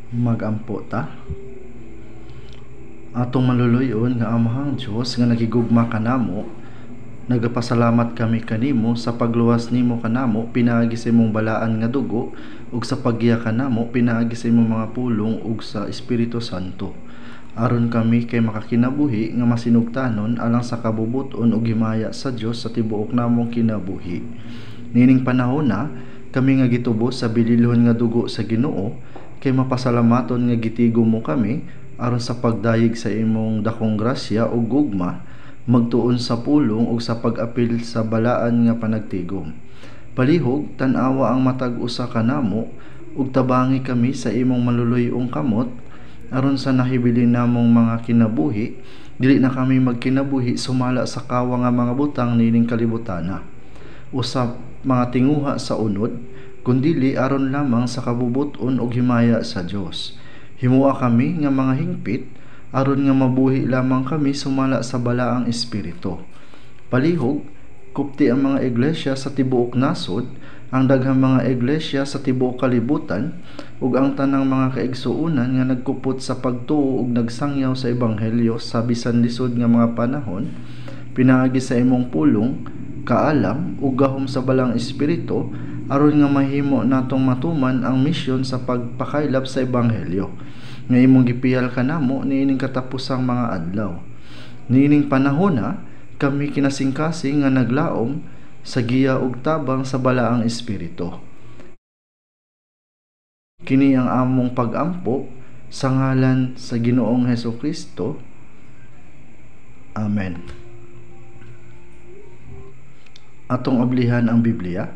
Magampo ta. Atong maluluy-on nga Amahang Dios nga nagigugma kanamo, nagapasalamat kami kanimo sa pagluwas nimo kanamo pinaagi sa imong balaan nga dugo ug sa paggiya kanamo pinaagi sa imong mga pulong ug sa Espiritu Santo, aron kami kay makakinabuhi nga masinugtanon alang sa kabubut-on ug himaya sa Dios sa tibuok namong kinabuhi. Niining panahona kami nga gitubos sa bililhon nga dugo sa Ginoo, kay mapasalamaton nga gitigo mo kami aron sa pagdayeg sa imong dakong grasya ug gugma, magtuon sa pulong ug sa pag-apil sa balaan nga panagtigom. Palihog tan-awa ang matag usa kanamo ug tabangi kami sa imong maluluy-ong kamot aron sa nahibilin namong mga kinabuhi, dili na kami magkinabuhi sumala sa kawa nga mga butang niining kalibutana o sa mga tinguha sa unod, kundili aron lamang sa kabubut-on ug himaya sa Dios. Himoa kami nga mga hingpit aron nga mabuhi lamang kami sumala sa balaang espiritu. Palihog kupti ang mga iglesia sa tibuok nasod, ang daghang mga iglesia sa tibuok kalibutan, ug ang tanang mga kaigsuonan nga nagkupot sa pagtuo ug nagsangyaw sa ebanghelyo sa bisan lisod nga mga panahon, pinaagi sa imong pulong, kaalam ug gahom sa balang espiritu, aron nga mahimo natong matuman ang misyon sa pagpakaylap sa ebanghelyo nga imong gipiyal kanamo niining katapusang mga adlaw. Niining panahona kami kinasingkasing nga naglaom sa giya ug tabang sa balaang espiritu. Kini ang among pagampo sa ngalan sa Ginoong Hesukristo. Amen. Atong ablihan ang Biblia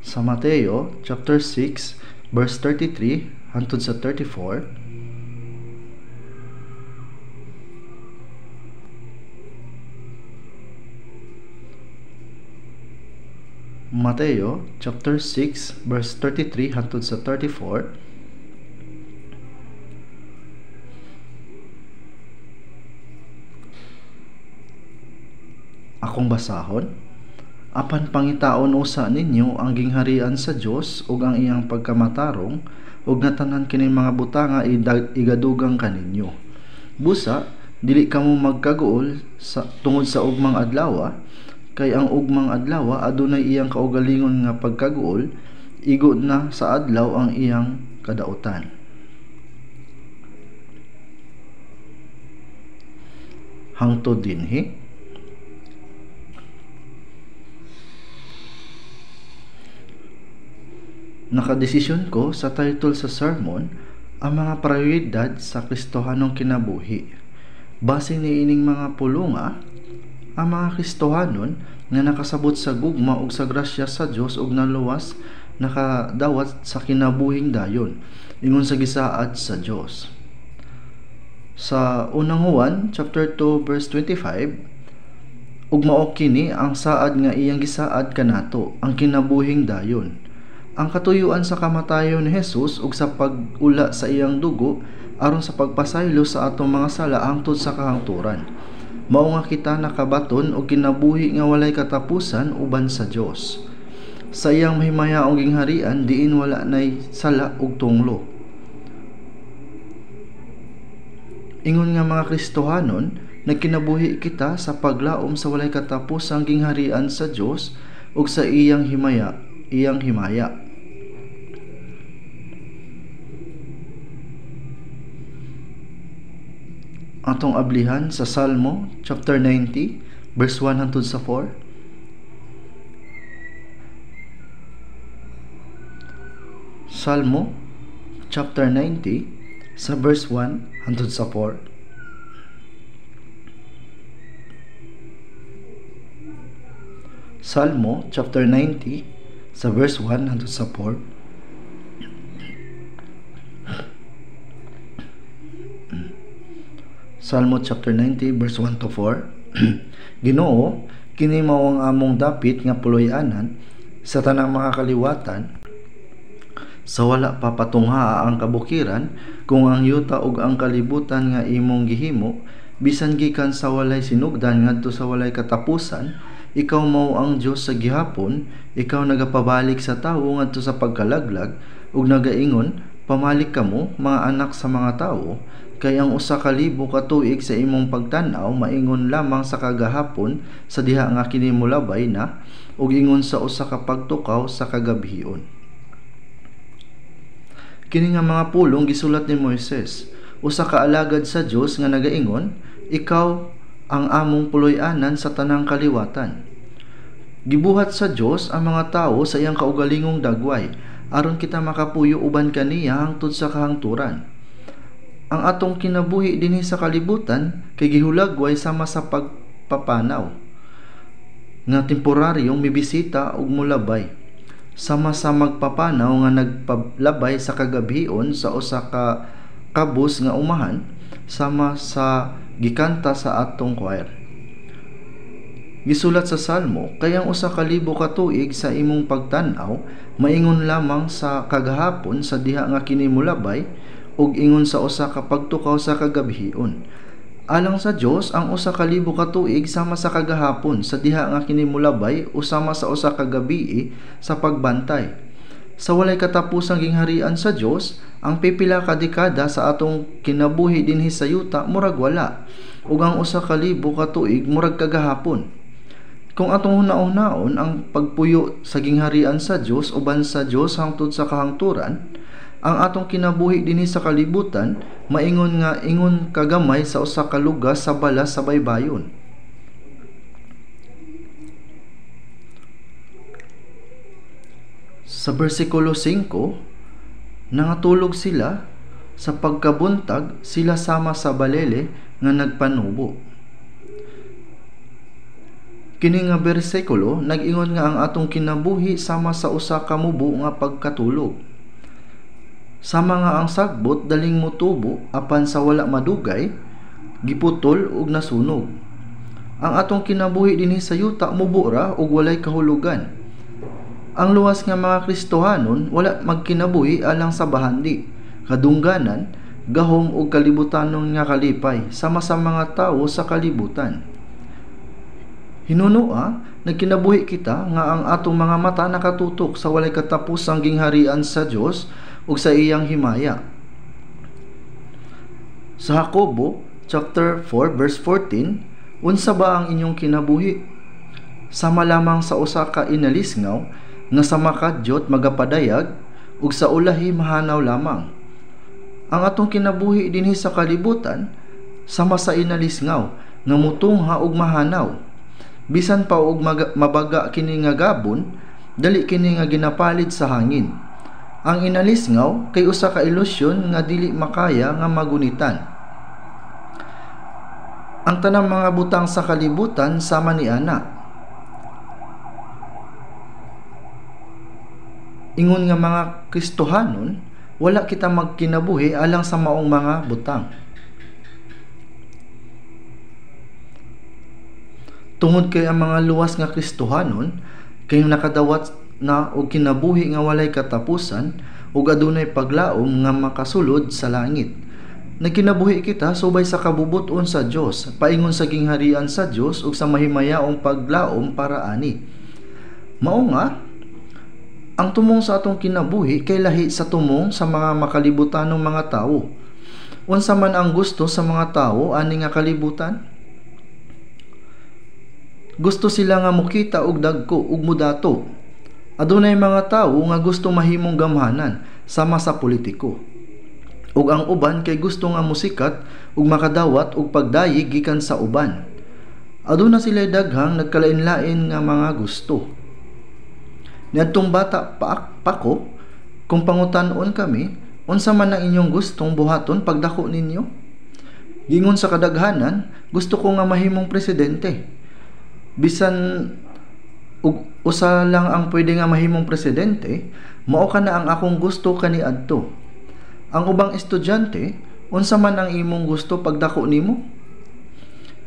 sa Mateo chapter 6 verse 33 hangtod sa 34. Mateo chapter 6 verse 33 hangtod sa 34. Akong basahon. Apan pangitaon usa ninyo ang gingharian sa Dios ug ang iyang pagkamatarong, ug natanan kining mga butanga igadugang kaninyo. Busa dili kamo magkaguol sa tungod sa ugmang adlaw, kay ang ugmang adlaw adunay iyang kaugalingon nga pagkaguol, igo na sa adlaw ang iyang kadautan. Hangtod dinhi. Nakadesisyon ko sa title sa sermon, ang mga prioridad sa Kristohanong kinabuhi. Base niining mga pulunga, ang mga Kristohanon nga nakasabot sa gugma ug sa grasya sa Dios ug naluwas nakadawat sa kinabuhing dayon ingon sa gisaad sa Dios. Sa unang Juan chapter 2 verse 25, ug mao kini ang saad nga iyang gisaad kanato, ang kinabuhing dayon. Ang katuyuan sa kamatayon ni Jesus ug sa pag-ula sa iyang dugo aron sa pagpasaylo sa atong mga sala hangtod sa kahangturan. Mao nga kita nakabaton og kinabuhi nga walay katapusan uban sa Dios. Sa iyang mahimayaong gingharian diin wala nay sala ug tunglo. Ingon nga mga Kristohanon, nagkinabuhi kita sa paglaom sa walay katapusang gingharian sa Dios ug sa iyang himaya, iyang himaya. Atong ablihan sa Salmo chapter 90 verse 1 hangtod sa 4. Salmo chapter 90 sa verse 1 hangtod sa 4. Salmo chapter 90 sa verse 1 hangtod sa 4. Salmo chapter 90 verse 1 to 4. Ginoo, kini mao ang among dapit nga puloy-anan sa tanang mga kaliwatan, sa wala pa patunghaa ang kabukiran, kung ang yuta ug ang kalibutan nga imong gihimo, bisan gikan sa walay sinugdan ngadto sa walay katapusan, ikaw mao ang Dios sa gihapon, ikaw nagapabalik sa tawo ngadto sa pagkalaglag, ug nagaingon, "Pamalik kamo, mga anak sa mga tawo, kay ang 1,000 ka tuig sa imong pagtan-aw maingon lamang sa kagahapon sa diha nga kini molabay na, ug ingon sa usa ka pagtukaw sa kagabhion." Kini nga mga pulong gisulat ni Moises, usa ka alagad sa Dios nga nagaingon, "Ikaw ang among puloy-anan sa tanang kaliwatan." Gibuhat sa Dios ang mga tawo sa iyang kaugalingong dagway aron kita makapuyo uban kaniya hangtod sa kahangturan. Ang atong kinabuhi dinhi sa kalibutan kay gihulagway sama sa pagpapanaw nga temporaryong mibisita ug molabay, sama sa magpapanaw nga nagpalabay sa kagabhion sa usa ka kabus nga umahan, sama sa gikanta sa atong choir. Gisulat sa Salmo, kay ang 1,000 ka tuig sa imong pagtan-aw maingon lamang sa kagahapon sa diha nga kini molabay, ug ingon sa usa ka pagtukaw sa kagabhion. Alang sa Dios ang 1,000 ka tuig sama sa kagahapon sa diha nga kini molabay o sama sa usa ka gabii sa pagbantay. Sa walay katapusang gingharian sa Dios, ang pipila ka dekada sa atong kinabuhi dinhi sa yuta murag wala, ug ang 1,000 ka tuig murag kagahapon. Kung atong huna-hunaon ang pagpuyo sa gingharian sa Dios uban sa Dios hangtod sa kahangturan, ang atong kinabuhi dinhi sa kalibutan maingon nga ingon kagamay sa usa ka lugas sa balas sa baybayon. Sa bersikulo 5, nangatulog sila, sa pagkabuntag sila sama sa balele nga nagpanubo. Kini nga bersikulo nag-ingon nga ang atong kinabuhi sama sa usa ka mubo nga pagkatulog. Sama nga ang sagbot daling motubo apan sa wala madugay giputol ug nasunog. Ang atong kinabuhi dinhi sa yuta mubo ra ug walay kahulugan. Ang luwas nga mga Kristohanon wala magkinabuhi alang sa bahandi, kadungganan, gahom ug kalibutanon nga kalipay sama sa mga tawo sa kalibutan. Hinunua, nagkinabuhi kita nga ang atong mga mata nakatutok sa walay katapusang gingharian sa Dios ug sa iyang himaya. Sa Jacobo chapter 4 verse 14, unsa ba ang inyong kinabuhi? Sama lamang sa usa ka inalisngaw nga sa makadyot magapadayag ug sa ulahi mahanaw lamang. Ang atong kinabuhi dinhi sa kalibutan sama sa inalisngaw nga mutungha ug mahanaw. Bisan pa og mabaga kini nga gabon, dali kini nga ginapalit sa hangin. Ang inalisngaw kay usa ka ilusyon nga dili makaya nga magunitan. Ang tanang mga butang sa kalibutan sama ni ana. Ingon nga mga Kristohanon, wala kita magkinabuhi alang sa maong mga butang. Tungod kay ang mga luwas nga Kristohanon kay nakadawat na og kinabuhi nga walay katapusan ug adunay paglaom nga makasulod sa langit. Nagkinabuhi kita subay sa kabubut-on sa Dios, paingon sa gingharian sa Dios ug sa mahimayaong paglaom para ani. Mao nga ang tumong sa atong kinabuhi kay lahi sa tumong sa mga makalibutanong mga tawo. Unsa man ang gusto sa mga tawo ani nga kalibutan? Gusto sila nga mokita og dagko ug mudato. Adunay mga tawo nga gusto mahimong gamhanan sama sa politiko. Ug ang uban kay gusto nga musikat ug makadawat og pagdayeg gikan sa uban. Aduna sila daghang nagkalain-lain nga mga gusto. Niadtong bata pa ko, kung pangutan-on kami, unsa man ang inyong gustong buhaton pagdako ninyo? Gingon sa kadaghanan, gusto ko nga mahimong presidente. Bisan ug usa lang ang pwede nga mahimong presidente, mao ka na ang akong gusto kaniadto. Ang ubang estudyante, unsa man ang imong gusto pagdako nimo?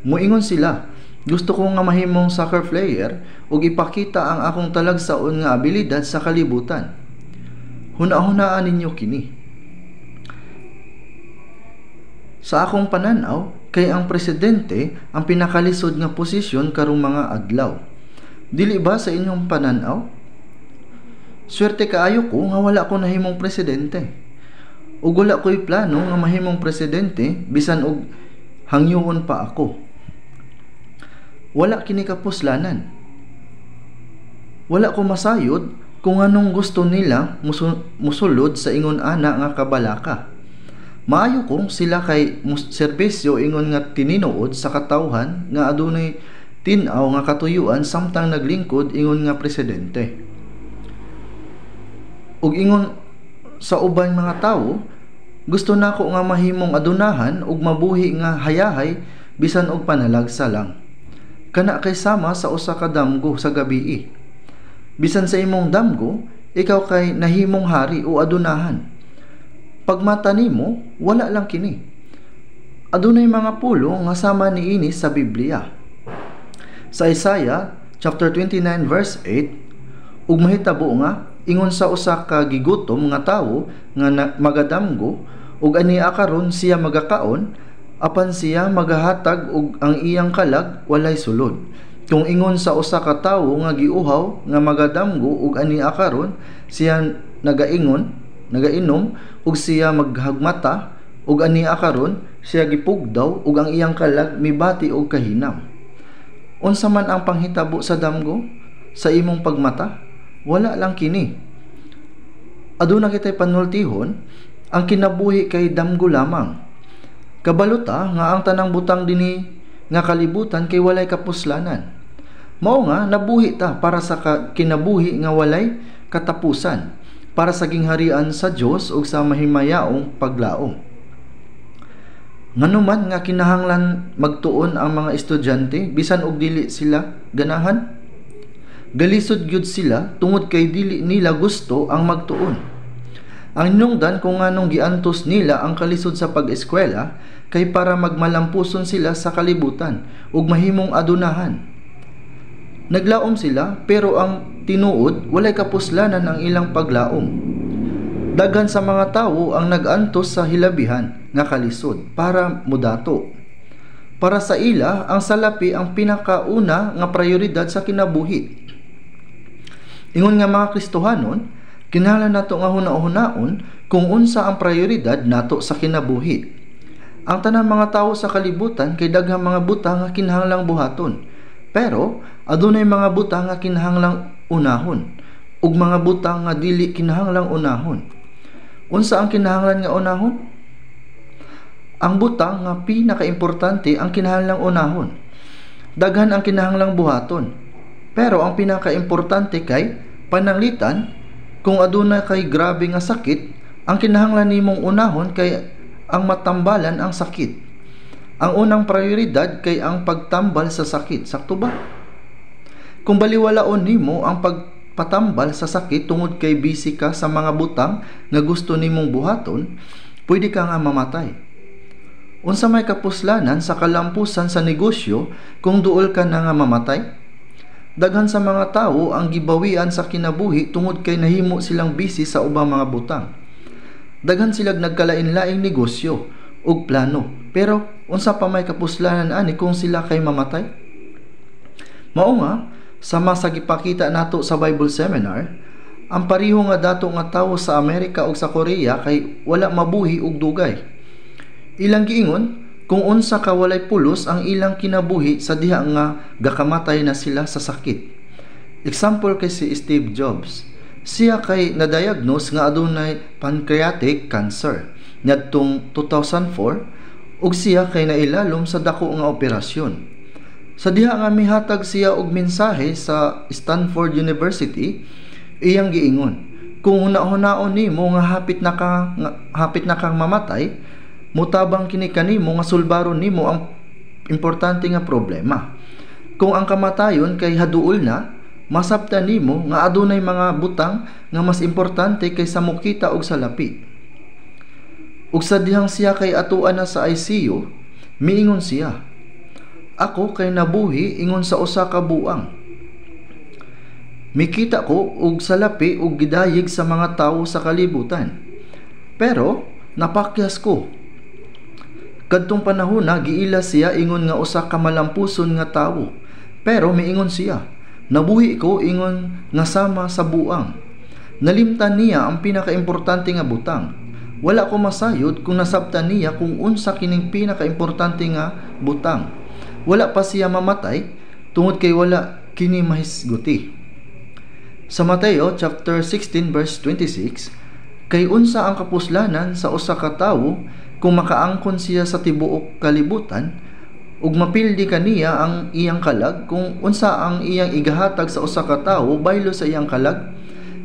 Moingon sila, gusto ko nga mahimong soccer player ug ipakita ang akong talagsaon nga abilidad sa kalibutan. Huna-hunaan ninyo kini. Sa akong pananaw, kay ang presidente ang pinakalisod nga posisyon karong mga adlaw. Dili ba sa inyong pananaw? Swerte kaayo ko nga wala ko nahimong presidente. Ug wala ko'y plano nga mahimong presidente bisan og hangyoon pa ako. Wala kini kapuslanan. Wala ko masayod kung anong gusto nila musulod sa ingon ana nga kabalaka. Maayo kung sila kay serbisyo ingon nga tininuod sa katawhan nga adunay tin-aw nga katuyuan samtang naglingkod ingon nga presidente. Ug ingon sa uban mga tawo, gusto nako nga mahimong adunahan ug mabuhi nga hayahay bisan og panalagsa lang. Kana kay sama sa usa ka damgo sa gabii. Bisan sa imong damgo, ikaw kay nahimong hari o adunahan. Pagmata nimo, wala lang kini. Adunay mga pulong nga sama niini sa Biblia. Sa Isaiah chapter 29 verse 8, ug mahitabo nga ingon sa usa ka gigutom nga tawo nga magadamgo, ug ania karon siya magakaon, apan siya magahatag og ang iyang kalag walay sulod. Kung ingon sa usa ka tawo nga giuhaw nga magadamgo, ug ania karon siya nagainom, ug siya maghagmata, ug ania karon siya gipugdaw, ug ang iyang kalag mibati og kahinam. Unsa man ang panghitabo sa damgo sa imong pagmata, wala lang kini. Aduna kitay panultihon, ang kinabuhi kay damgo lamang. Kabalo ta nga ang tanang butang dinhi nga kalibutan kay walay kapuslanan. Mao nga nabuhi ta para sa kinabuhi nga walay katapusan, para sa gingharian sa Dios ug sa mahimayaong paglaom. Nganuman nga kinahanglan magtuon ang mga estudyante bisan og dili sila ganahan? Galisod gyud sila tungod kay dili nila gusto ang magtuon. Ang hinungdan kung nganong giantos nila ang kalisod sa pag-eskwela kay para magmalampuson sila sa kalibutan ug mahimong adunahan. Naglaom sila, pero ang tinuod walay kapuslanan ang ilang paglaom. Daghan sa mga tawo ang nag-antos sa hilabihan nga kalisod para mudato. Para sa ila, ang salapi ang pinakauna nga prioridad sa kinabuhi. Ingon nga mga Kristohanon, kinahanglan nato nga huna-hunaon kung unsa ang prioridad nato sa kinabuhi. Ang tanang mga tawo sa kalibutan kay daghang mga butang nga kinahanglang buhaton. Pero adunay mga butang nga kinahanglang unahon ug mga butang nga dili kinahanglang unahon. Unsa ang kinahanglan nga unahon? Ang butang nga pinakaimportante ang kinahanglang unahon. Daghan ang kinahanglang buhaton. Pero ang pinakaimportante kay pananglitan kung aduna kay grabe nga sakit, ang kinahanglan nimong unahon kay ang matambalan ang sakit. Ang unang prioridad kay ang pagtambal sa sakit. Sakto ba? Kung baliwalaon nimo ang pagpatambal sa sakit tungod kay busy ka sa mga butang nga gusto nimong buhaton, pwede ka nga mamatay. Unsa may kapuslanan sa kalampusan sa negosyo kung duol ka na nga mamatay? Daghan sa mga tawo ang gibawian sa kinabuhi tungod kay nahimo silang busy sa ubang mga butang. Daghan silag nagkalain-laing negosyo ug plano, pero unsa pa may kapuslanan ani kung sila kay mamatay? Mao nga sama sa gipakita nato sa Bible Seminar, ang pareho nga dato nga tawo sa Amerika ug sa Korea kay wala mabuhi og dugay. Ilang giingon kung unsa ka walay pulos ang ilang kinabuhi sa diha nga gakamatay na sila sa sakit. Example kay si Steve Jobs. Siya kay na-diagnose nga adunay pancreatic cancer ngadtong 2004 ug siya kay nailalom sa dako nga operasyon. Sa diha nga mihatag siya og mensahe sa Stanford University, iyang giingon, kung huna-hunaon nimo nga hapit na kang mamatay, mutabang kini kanimo nga sulbaron nimo ang importante nga problema. Kung ang kamatayon kay haduol na, masabtan nimo nga adunay mga butang nga mas importante kaysa mokita og salapi. Ug sa dihang siya kay atuan na sa ICU, miingon siya, ako kay nabuhi ingon sa usa ka buang. Mikita ko og salapi og gidayeg sa mga tawo sa kalibutan. Pero napakyas ko. Kadtong panahon na giila siya ingon nga usa ka malampuson nga tawo. Pero miingon siya, nabuhi ko ingon nga sama sa buang. Nalimtan niya ang pinakaimportante nga butang. Wala ko masayod kung nasabtan niya kung unsa kining pinakaimportante nga butang. Wala pa siya mamatay tungod kay wala kini mahisguti. Sa Mateo chapter 16 verse 26, kay unsa ang kapuslanan sa usa ka tawo kung makaangkon siya sa tibuok kalibutan ug mapildi kaniya ang iyang kalag, kung unsa ang iyang igahatag sa usa ka tawo baylo sa iyang kalag?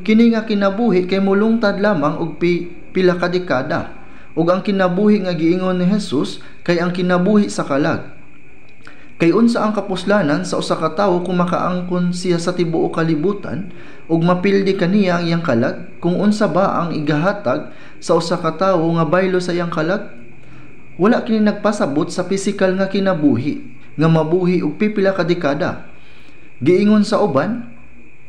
Kini nga kinabuhi kay mulungtad lamang og pila ka dekada, ug ang kinabuhi nga giingon ni Jesus kay ang kinabuhi sa kalag. Kay unsa ang kapuslanan sa usa ka tawo kung makaangkon siya sa tibuok kalibutan ug mapildi kaniya ang iyang kalag, kung unsa ba ang igahatag sa usa ka tawo nga baylo sa iyang kalag? Wala kini nagpasabot sa pisikal nga kinabuhi nga mabuhi og pipila ka dekada. Giingon sa uban,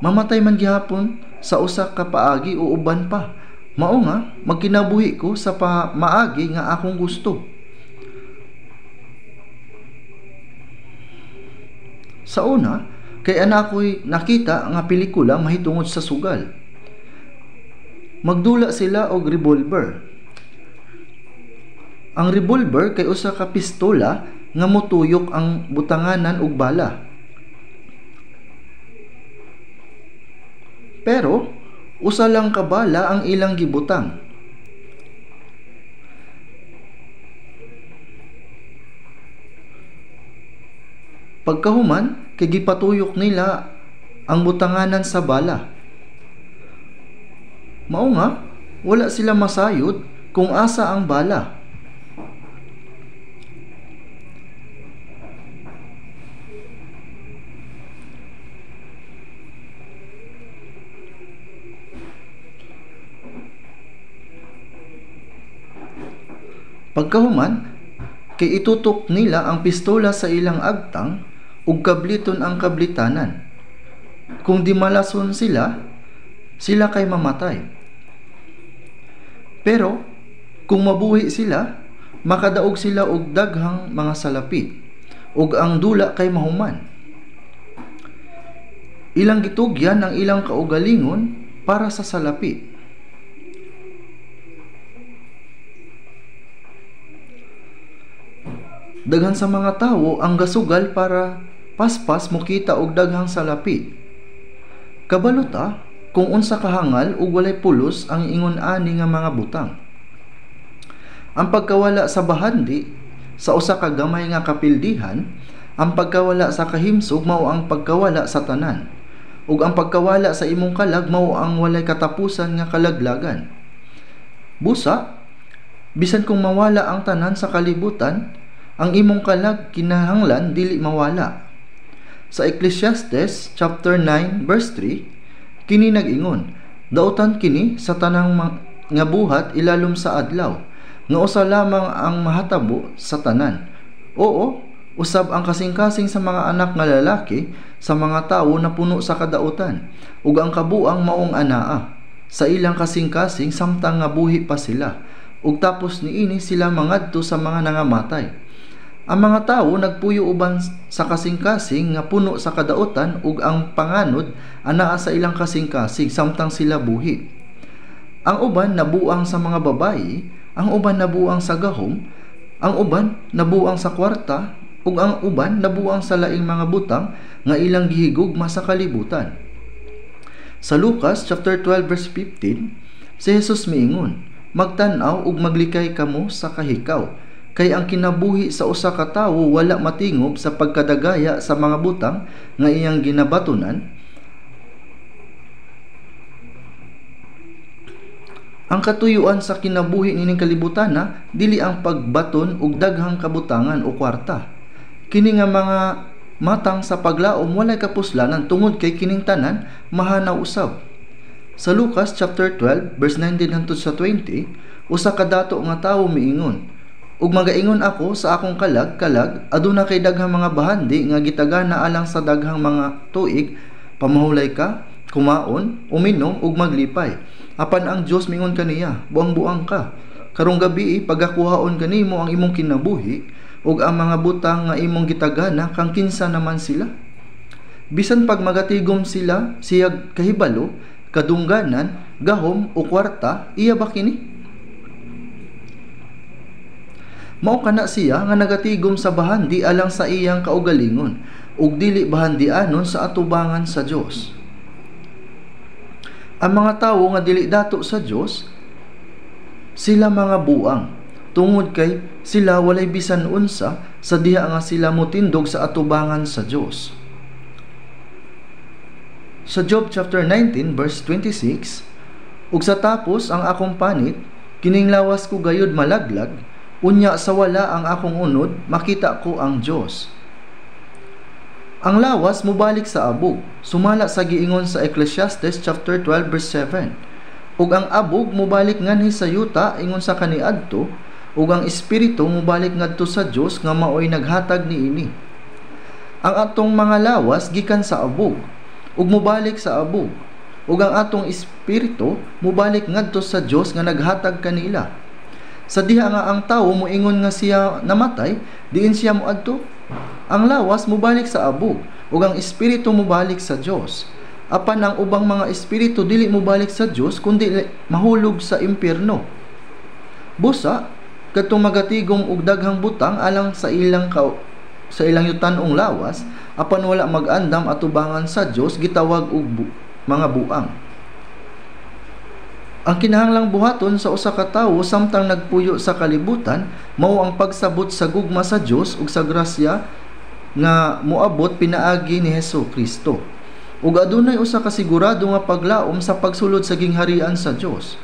mamatay man gihapon sa usa ka paagi o uban pa. Mao nga magkinabuhi ko sa maagi nga akong gusto. Sa una, kay ana ako'y nakita nga pelikula mahitungod sa sugal. Magdula sila og revolver. Ang revolver kay usa ka pistola nga motuyok ang butanganan og bala. Pero usa lang ka bala ang ilang gibutang. Pagkahuman, kay gipatuyok nila ang butanganan sa bala. Mao nga, wala sila masayod kung asa ang bala. Pagkahuman, kay itutok nila ang pistola sa ilang agtang ug kabliton ang kablitanan. Kung di malason sila, sila kay mamatay. Pero kung mabuhi sila, makadaog sila og daghang mga salapi, ug ang dula kay mahuman. Ilang gitugyan ang ilang kaugalingon para sa salapi. Daghan sa mga tawo ang gasugal para paspas mokita og daghang salapi. Kabalo ta kung unsa kahangal ug walay pulos ang ingon ani nga mga butang. Ang pagkawala sa bahandi sa usa ka gamay nga kapildihan, ang pagkawala sa kahimsog mao ang pagkawala sa tanan, ug ang pagkawala sa imong kalag mao ang walay katapusan nga kalaglagan. Busa, bisan kung mawala ang tanan sa kalibutan, ang imong kalag kinahanglan dili mawala. Sa Ecclesiastes chapter 9 verse 3, kini nag-ingon, dautan kini sa tanang nga buhat ilalom sa adlaw, nga usa lamang ang mahatabo sa tanan. Oo, usab ang kasing-kasing sa mga anak nga lalaki sa mga tawo na puno sa kadautan, ug ang kabuang maong anaa sa ilang kasing-kasing samtang nga buhi pa sila, ug tapos niini sila mangadto sa mga nangamatay. Ang mga tawo nagpuyo uban sa kasing-kasing nga puno sa kadautan, ug ang panganod anaa sa ilang kasing-kasing samtang sila buhi. Ang uban nabuang sa mga babayi, ang uban nabuang sa gahom, ang uban nabuang sa kwarta, ug ang uban nabuang sa laing mga butang nga ilang gihigugma sa kalibutan. Sa Lucas chapter 12 verse 15, si Jesus miingon, magtan-aw ug maglikay kamo sa kahikaw, kay ang kinabuhi sa usa ka tawo wala matingob sa pagkadagaya sa mga butang nga iyang ginabatunan. Ang katuyuan sa kinabuhi nining kalibutana dili ang pagbaton og daghang kabutangan o kwarta. Kini nga mga matang sa paglaom walay kapuslanan tungod kay kining tanan mahanaw usab. Sa Lucas chapter 12 verse 19 hangtod sa 20, usa ka dato nga tawo miingon, ug magaingon ako sa akong kalag, kalag, aduna kay daghang mga bahandi nga gitagana alang sa daghang mga tuig, pamahulay ka, kumaon, uminom ug maglipay. Apan ang Dios mingon kaniya, buang-buang ka. Karong gabi pagakuhaon kanimo ang imong kinabuhi ug ang mga butang nga imong gitagana kang kinsa naman sila. Bisan pag magatigom sila siyag kahibalo Kadungganan, gahom o kwarta, iya ba kini? Mao kana siya nga nagatigom sa bahandi alang sa iyang kaugalingon ug dili bahandianon sa atubangan sa Dios. Ang mga tawo nga dili dato sa Dios, sila mga buang, tungod kay sila walay bisan unsa sa diha nga sila motindog sa atubangan sa Dios. Sa Job chapter 19 verse 26, "Ug sa tapos ang akong panit, kining lawas ko gayud malaglag, unya sa wala ang akong unod, makita ko ang Dios." Ang lawas mobalik sa abog, sumala sa giingon sa Ecclesiastes chapter 12 verse 7. Ug ang abog mobalik nganhi sa yuta ingon sa kaniadto, ug ang espiritu mobalik ngadto sa Dios nga maoy naghatag niini. Ang atong mga lawas gikan sa abog, ug mobalik sa abog, ug ang atong espiritu mobalik ngadto sa Dios nga naghatag kanila. Sa diha nga ang tawo moingon nga siya namatay, diin siya moadto? Ang lawas mobalik sa abog, ug ang espiritu mobalik sa Dios. Apan ang ubang mga espiritu dili mobalik sa Dios kundi mahulog sa impierno. Busa kadtong magatigom og daghang butang alang sa ilang yutan-ong lawas apan wala mag-andam atubangan sa Dios, gitawag og mga buang. Ang kinahanglang buhaton sa usa ka tawo samtang nagpuyo sa kalibutan mao ang pagsabot sa gugma sa Dios ug sa grasya nga moabot pinaagi ni Hesus Kristo. Ug adunay usa ka sigurado nga paglaom sa pagsulod sa gingharian sa Dios.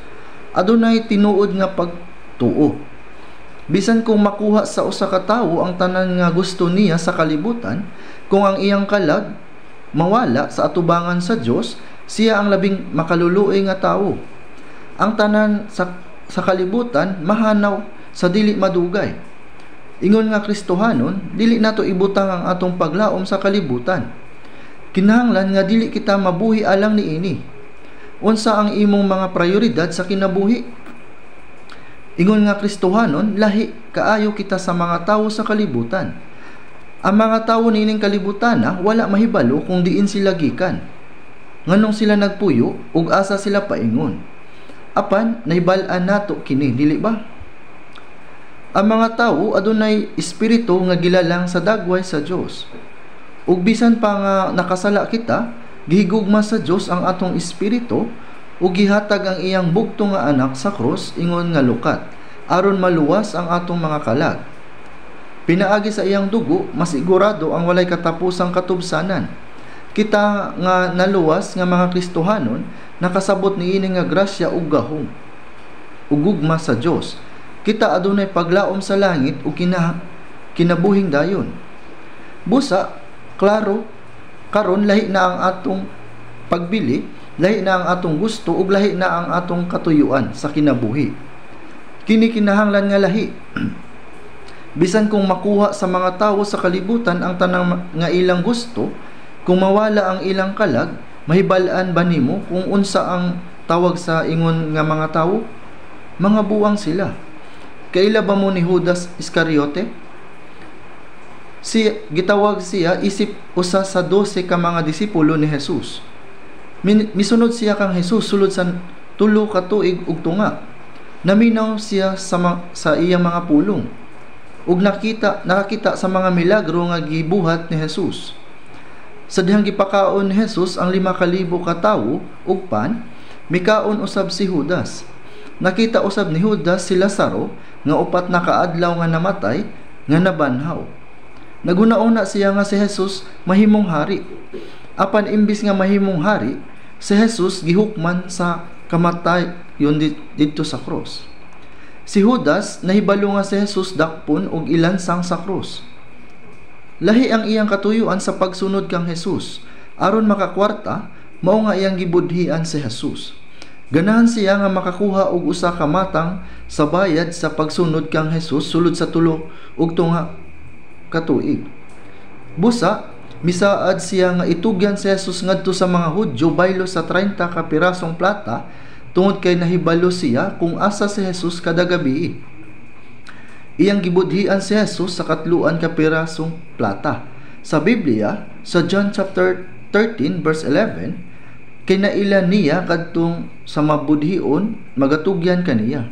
Adunay tinuod nga pagtuo. Bisan kung makuha sa usa ka tawo ang tanan nga gusto niya sa kalibutan, kung ang iyang kalag mawala sa atubangan sa Dios, siya ang labing makaluluoy nga tawo. Ang tanan sa kalibutan mahanaw sa dili madugay. Ingon nga Kristohanon, dili nato ibutang ang atong paglaom sa kalibutan. Kinahanglan nga dili kita mabuhi alang niini. Unsa ang imong mga prioridad sa kinabuhi? Ingon nga Kristohanon, lahi kaayo kita sa mga tawo sa kalibutan. Ang mga tawo niining kalibutan na wala mahibalo kung diin sila gikan, nganong sila nagpuyo ug asa sila paingon. Apan nahibal-an nato kini, dili ba? Ang mga tawo adunay espiritu nga gilalang sa dagway sa Dios. Ug bisan pa nga nakasala kita, gihigugma sa Dios ang atong espiritu ug gihatag ang iyang bugtong nga anak sa krus ingon nga lukat aron maluwas ang atong mga kalag. Pinaagi sa iyang dugo, masigurado ang walay katapusang katubsanan. Kita nga naluwas nga mga Kristohanon nakasabot niini nga grasya ug gahom ug gugma sa Dios. Kita adunay paglaom sa langit ug kinabuhing dayon. Busa, klaro, karon lahi na ang atong pagbili, lahi na ang atong gusto ug lahi na ang atong katuyuan sa kinabuhi. Kini kinahanglan nga lahi. Bisan kung makuha sa mga tawo sa kalibutan ang tanang nga ilang gusto, kung mawala ang ilang kalag, mahibal-an ba nimo kung unsa ang tawag sa ingon nga mga tawo? Mga buwang sila. Kaila ba mo ni Judas Iscariote? Si gitawag siya isip usa sa 12 ka mga disipulo ni Jesus. Misunod siya kang Jesus sulod sa 3 ka tuig ug tunga. Naminaw siya sa iyang mga pulong ug nakakita sa mga milagro nga gibuhat ni Jesus. Sa dihang gipakaon ni Jesus ang 5,000 ka tawo ug pan, mikaon usab si Judas. Nakita usab ni Judas si Lazaro nga 4 na kaadlaw nga namatay nga nabanhaw. Naguna-una siya nga si Jesus mahimong hari. Apan imbis nga mahimong hari, si Jesus gihukman sa kamatay yon didto sa krus. Si Judas nahibalo nga si Jesus dakpon og ilansang sa krus. Lahi ang iyang katuyuan sa pagsunod kang Jesus. Aron makakwarta, mao nga iyang gibudhian si Jesus. Ganahan siya nga makakuha og usa ka matang sa bayad sa pagsunod kang Jesus sulod sa 3 ug tunga ka tuig. Busa, misaad siya nga itugyan si Jesus ngadto sa mga Hudyo baylo sa 30 ka pirasong plata tungod kay nahibalo siya kung asa si Jesus kada gabi. Iyang gibudhian si Jesus sa 3 ka pirasong plata. Sa Biblia, sa John chapter 13 verse 11, Kay naila niya kadtong sa mabudhion magatugyan kaniya.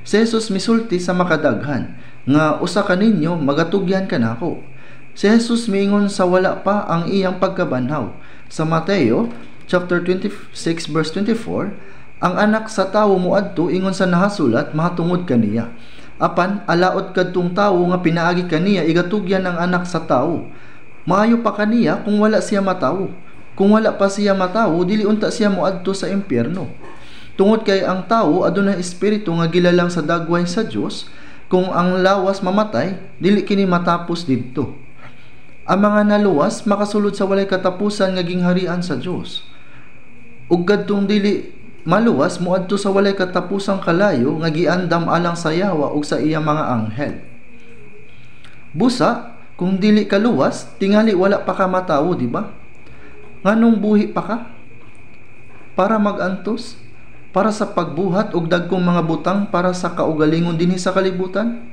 Si Jesus misulti sa makadaghan nga usa kaninyo magatugyan kanako. Si Jesus miingon sa wala pa ang iyang pagkabanhaw. Sa Mateo chapter 26 verse 24, ang anak sa tawo moadto ingon sa nahasulat mahatungod kaniya. Apan alaot kadtong tawo nga pinaagi kaniya igatugyan ang anak sa tawo. Maayo pa kaniya kung wala siya matawo. Kung wala pa siya matawo, dili unta siya moadto sa impyerno. Tungod kay ang tawo adunay espiritu nga gilalang sa dagway sa Dios, kung ang lawas mamatay, dili kini matapos didto. Ang mga naluwas makasulod sa walay katapusan nga gingharian sa Dios. Ug kadtong dili maluwas moadto sa walay katapusang kalayo nga giandam alang sa yawa ug sa iyang mga anghel. Busa, kung dili ka luwas, tingali wala pa ka matawo, di ba? Nganong buhi pa ka? Para magantos? Para sa pagbuhat og dagkong mga butang para sa kaugalingon dinhi sa kalibutan?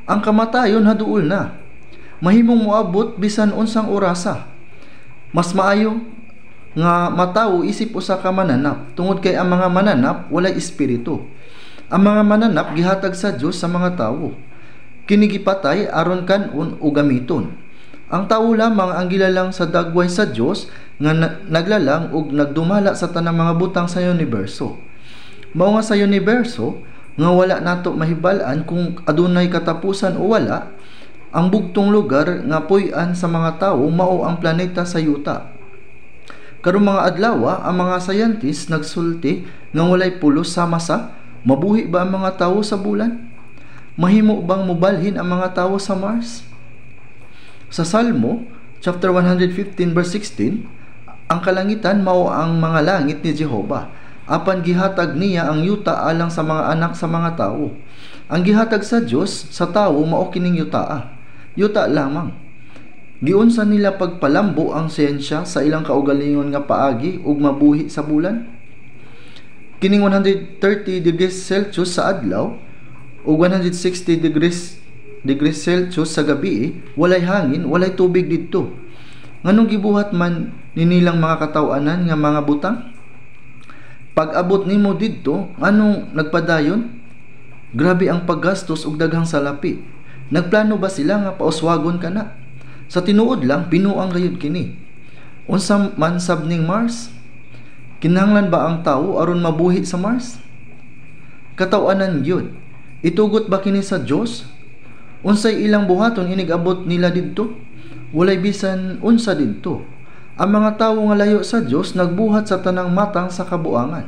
Ang kamatayon haduol na. Mahimong moabot bisan unsang orasa. Mas maayo nga matawo isip usa ka mananap tungod kay ang mga mananap walay espiritu. Ang mga mananap gihatag sa Dios sa mga tawo. Kini gipatay aron kan-on o gamiton. Ang tawo lamang ang gilalang sa dagway sa Dios nga naglalang og nagdumala sa tanang mga butang sa universo. Mao nga sa universo nga wala nato mahibal-an kung adunay katapusan o wala, ang bugtong lugar nga puy-an sa mga tawo mao ang planeta sa yuta. Karong mga adlaw, ang mga scientists nagsulti nga walay pulos sama sa mabuhi ba ang mga tawo sa bulan? Mahimo bang mobalhin ang mga tawo sa Mars? Sa Salmo chapter 115 verse 16, ang kalangitan mao ang mga langit ni Jehova, apan gihatag niya ang yuta alang sa mga anak sa mga tawo. Ang gihatag sa Dios sa tawo mao kining yutaa. Yuta lamang. Giunsa nila pagpalambo ang siyensya sa ilang kaugalingon nga paagi ug mabuhi sa bulan? Kining 130 degrees Celsius sa adlaw ug 160 degrees Celsius sa gabi, walay hangin, walay tubig didto. Nganong gibuhat man ninilang mga kataw-anan nga mga butang? Pag-abot nimo didto, nganong nagpadayon? Grabe ang paggastos ug daghang salapi. Nagplano ba sila nga pauswagon kana? Sa tinuod lang, binuang gayud kini. Unsa man sab ning Mars? Kinahanglan ba ang tawo aron mabuhi sa Mars? Kataw-anan gyud. Itugot ba kini sa Dios? Unsay ilang buhaton inig-abot nila didto? Walay bisan unsa didto. Ang mga tawo nga layo sa Dios nagbuhat sa tanang matang sa kabuangan.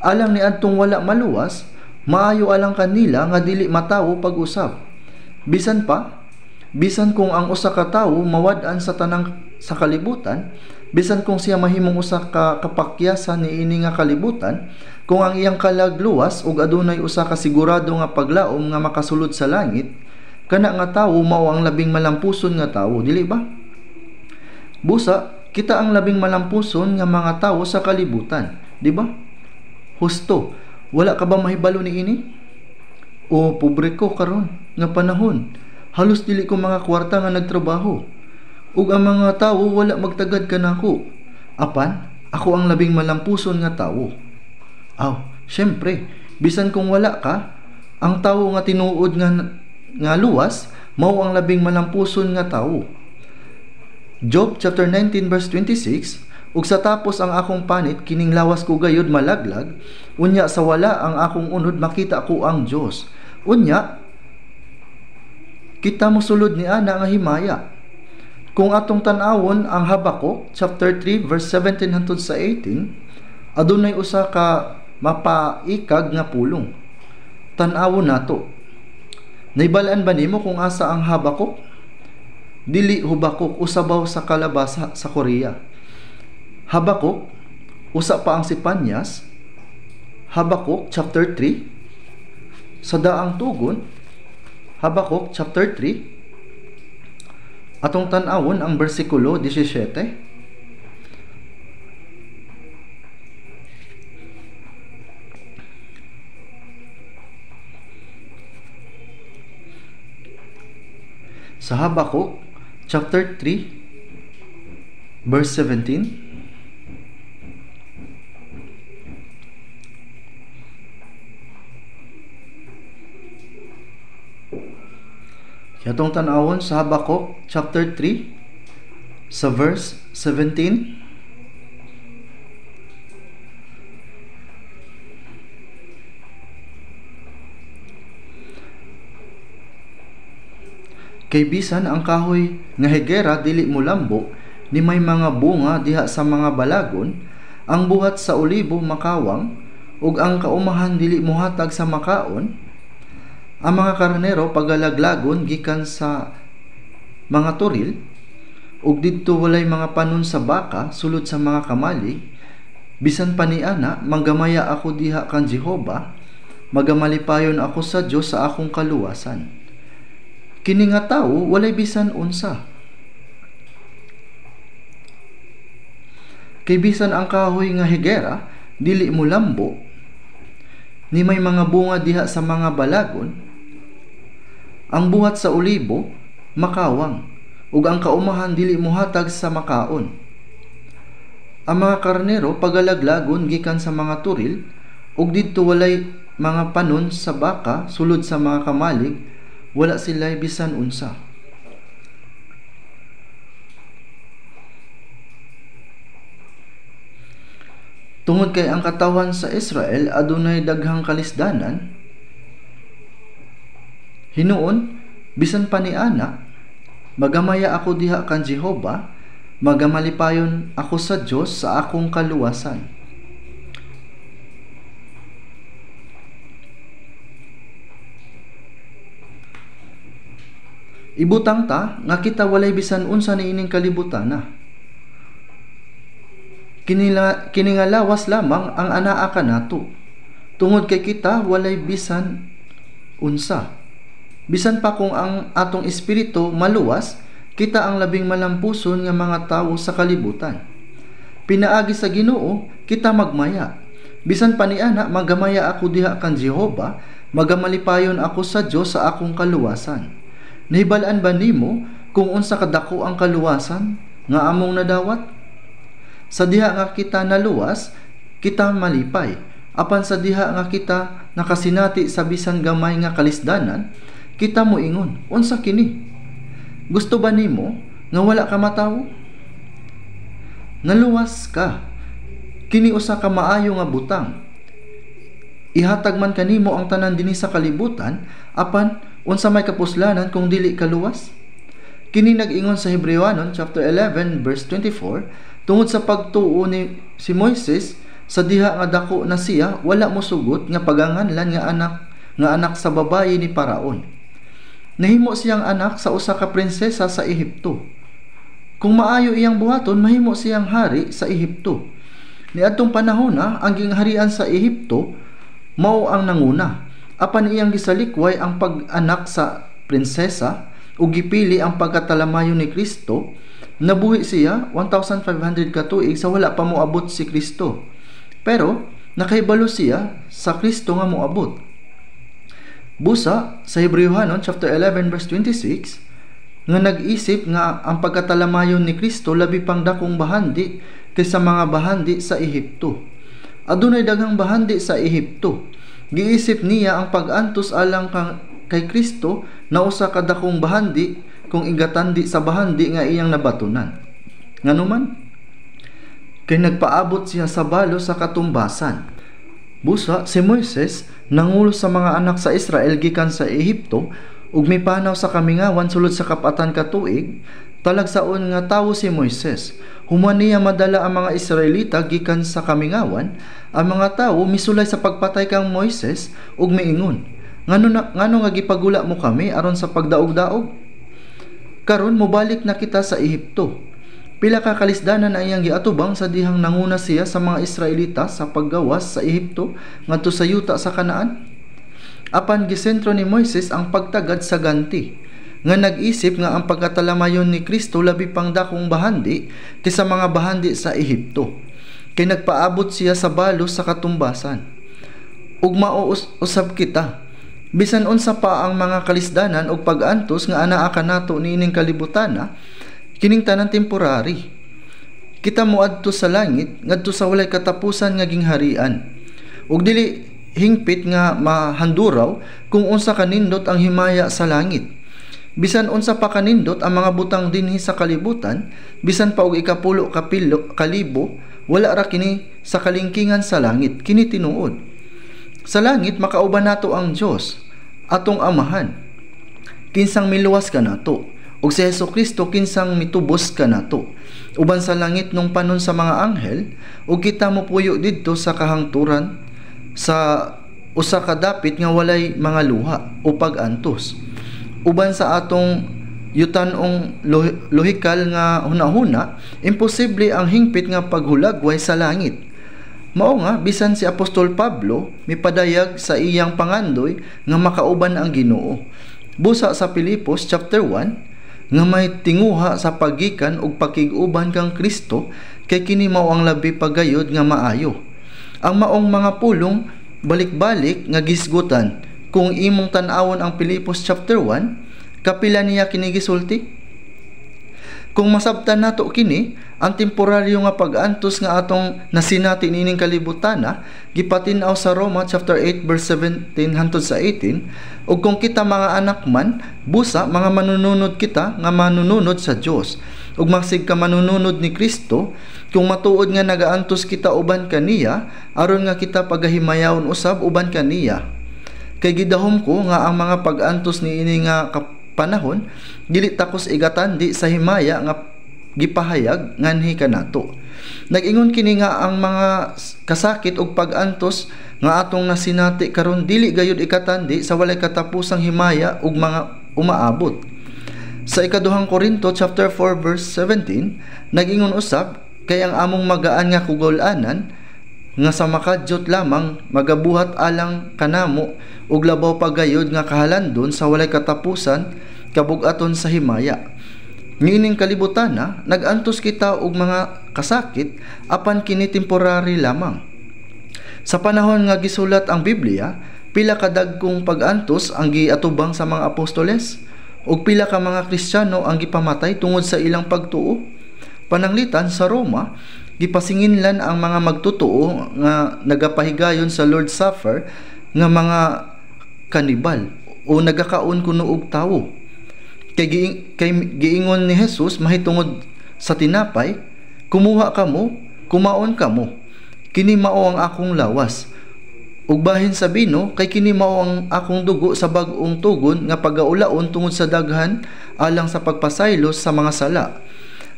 Alang ni adtong wala maluwas, maayo alang kanila nga dili matawo pag-usab. Bisan pa, bisan kung ang usa ka tawo mawad-an sa tanang sa kalibutan, bisan kung siya mahimong usa ka kapakyasan niini nga kalibutan, kung ang iyang kalag luwas ug adunay usa ka sigurado nga paglaom nga makasulod sa langit, kana nga tawo mao ang labing malampuson nga tawo, dili ba? Busa, kita ang labing malampuson nga mga tawo sa kalibutan, di ba? Husto, wala ka ba mahibalo niini? O pobre ko karon nga panahon, halos dili ko mga kwarta nga nagtrabaho. Ug ang mga tawo wala magtagad kanako. Apan, ako ang labing malampuson nga tawo. Aw, syempre, bisan kung wala ka, ang tawo nga tinuod nga luwas mao ang labing malampuson nga tawo. Job chapter 19 verse 26, ug sa tapos ang akong panit kining lawas ko gayud malaglag, unya sa wala ang akong unod makita ko ang Dios. Unya kita mosulod ni ana nga himaya. Kung atong tan-awon ang Habakuk chapter 3 verse 17 hangtod sa 18, adunay usa ka mapaikag nga pulong. Tan-awon nato. Nahibalaan ba nimo kung asa ang Habakuk? Dili Hubakuk, usabaw sa kalabasa sa Korea. Habakuk, usa pa ang Sipanyas. Habakuk chapter 3 sa daang tugon. Habakuk chapter 3, atong tan-awon ang bersikulo 17. Sa Habakuk chapter 3 verse 17, Atong tan-awon sa Habakuk chapter 3 sa verse 17. Kay bisan ang kahoy nga higera dili molambo, ni may mga bunga diha sa mga balagon, ang buhat sa olibo makawang, ug ang kaumahan dili mohatag sa makaon, ang mga karnero pagalaglagon gikan sa mga toril, ug didto walay mga panon sa baka sulod sa mga kamalig. Bisan pa niana, manggamaya ako diha kan Jehova, magamalipayon ako sa Dios sa akong kaluwasan. Kini nga tawo walay bisan unsa. Kay bisan ang kahoy nga higera dili molambo, ni may mga bunga diha sa mga balagon, ang buhat sa olibo makawang, ug ang kaumahan dili mohatag sa makaon. Ang mga karnero pagalaglagon gikan sa mga turil, ug didto walay mga panon sa baka sulod sa mga kamalig, wala sila'y bisan unsa. Tungod kay ang katawan sa Israel adunay daghang kalisdanan, hinuon bisan pa niana, magamaya ako diha kan Jehova, magamalipayon ako sa Dios sa akong kaluwasan. Ibutang ta nga kita walay bisan unsa niining kalibutana. Kini nga lawas lamang ang anaa kanato, tungod kay kita walay bisan unsa. Bisan pa kung ang atong espiritu maluwas, kita ang labing malampuson nga mga tawo sa kalibutan. Pinaagi sa Ginoo, kita magmaya. Bisan pa niana, magamaya ako diha kan Jehova, magamalipayon ako sa Dios sa akong kaluwasan. Nahibal-an ba nimo kung unsa kadako ang kaluwasan nga among nadawat? Sa diha nga kita naluwas, kita malipay. Apan sa diha nga kita nakasinati sa bisan gamay nga kalisdanan, kita moingon, unsa kini? Gusto ba nimo nga wala ka matawo? Naluwas ka. Kini usa ka maayo nga butang. Ihatag man kanimo ang tanan dinhi sa kalibutan, apan unsa may kapuslanan kung dili kaluwas? Kini nag-ingon sa Hebreoanon chapter 11 verse 24, tungod sa pagtuo ni si Moises sa diha nga dako na siya, wala mosugot nga paganganlan nga anak sa babayi ni Paraon. Nahimo siyang anak sa usa ka prinsesa sa Ehipto. Kung maayo iyang buhaton, mahimo siyang hari sa Ehipto. Niadtong panahona, ang gingharian sa Ehipto mao ang nanguna. Apan iyang gisalikway ang pag-anak sa prinsesa ug gipili ang pagkatalamayon ni Kristo. Nabuhi siya 1,500 ka tuig sa wala pa moabot si Kristo. Pero nakahibalo siya sa Kristo nga moabot. Busa sa Hebreohanon chapter 11 verse 26 nga nag-isip nga ang pagkatalamayon ni Kristo labi pang dakong bahandi kaysa mga bahandi sa Ehipto. Adunay daghang bahandi sa Ehipto. Giisip niya ang pag-antos alang kay Kristo na usa ka dakong bahandi kung igatandi sa bahandi nga iyang nabatunan. Nganuman kay nagpaabot siya sa balo sa katumbasan. Busa si Moises nangulo sa mga anak sa Israel gikan sa Ehipto ug mipanaw sa kamingawan sulod sa 4 ka tuig. Talagsaon nga tawo si Moises. Human niya madala ang mga Israelita gikan sa kamingawan, ang mga tawo misulay sa pagpatay kang Moises ug miingon, ngano nga gipagula mo kami aron sa pagdaog-daog? Karon mobalik na kita sa Ehipto. Pila ka kalisdanan ang iyang giatubang sa dihang nanguna siya sa mga Israelita sa paggawas sa Ehipto ngadto sa yuta sa Kanaan. Apan gisentro ni Moises ang pagtagad sa ganti, nga nag-isip nga ang pagkatalamayon ni Kristo labi pang dakong bahandi kaysa mga bahandi sa Ehipto. Kay nagpaabot siya sa balo sa katumbasan. Ug mao usab kita, bisan unsa pa ang mga kalisdanan ug pag-antos nga anaa kanato niining kalibutana, kining tanan temporary. Kita moadto sa langit ngadto sa walay katapusan nga gingharian. Ug dili hingpit nga mahanduraw kung unsa kanindot ang himaya sa langit. Bisan unsa pa kanindot ang mga butang dinhi sa kalibutan, bisan pa og ikapulo ka pilo, kalibo, wala ra kini sa kalingkingan sa langit. Kini tinuod. Sa langit makauban nato ang Dios, atong Amahan, kinsang miluwas kanato, ug si Hesus Kristo, kinsang mitubos kanato. Uban sa langit nung panon sa mga anghel, ug kita mopuyo didto sa kahangturan sa usa ka dapit nga walay mga luha o pag-antos. Uban sa atong yutanong lohikal nga hunahuna, imposible ang hingpit nga paghulagway sa langit. Mao nga bisan si Apostol Pablo mipadayag sa iyang pangandoy nga makauban ang Ginoo. Busa sa Pilipos chapter 1 nga may tinguha sa paggikan ug pakig-uban kang Kristo, kay kini mao ang labi pagayod nga maayo. Ang maong mga pulong balik-balik nga gisgutan. Kung imong tan-awon ang Pilipos chapter 1, kapila niya kini gisulti? Kung masabtan nato kini, ang temporaryo nga pag-antos nga atong nasinati niining kalibutana, gipatin-aw sa Roma chapter 8 verse 17 hangtod sa 18, ug kung kita mga anak man, busa mga manununod kita nga manununod sa Dios ug magsig ka manununod ni Kristo, kung matuod nga nagaantos kita uban kaniya, aron nga kita pagahimayawon usab uban kaniya. Kay gidahom ko nga ang mga pag-antos niini nga panahon dili takos igatandi sa himaya nga gipahayag nganhi kanato. Nag-ingon kini nga ang mga kasakit ug pag-antos nga atong nasinati karon dili gayud ikatandi sa walay katapusang himaya ug mga umaabot. Sa Ikaduhang Korinto chapter 4 verse 17, nag-ingon usab, kay ang among magaan nga kugol-anan nga sa makadyot lamang magabuhat alang kanamo og labaw pagayod nga kahalandon sa walay katapusan kabug-aton sa himaya. Niining kalibutan na nag-antos kita og mga kasakit, apan kini temporary lamang. Sa panahon nga gisulat ang Biblia, pila ka dagkong pag-antos ang giatubang sa mga apostoles ug pila ka mga Kristiyano ang gipamatay tungod sa ilang pagtuo. Pananglitan sa Roma, gipasinginlan ang mga magtotoo nga nagapahigayon sa Lord's Supper nga mga kanibal o nagakaon kuno og tawo. Kay giingon ni Jesus mahitungod sa tinapay, "Kumuha kamo, kumaon kamo. Kini mao ang akong lawas. Ug bahin sa bino, kay kini mao ang akong dugo sa bag-ong tugon nga pagaulaon tungod sa daghan alang sa pagpasaylo sa mga sala."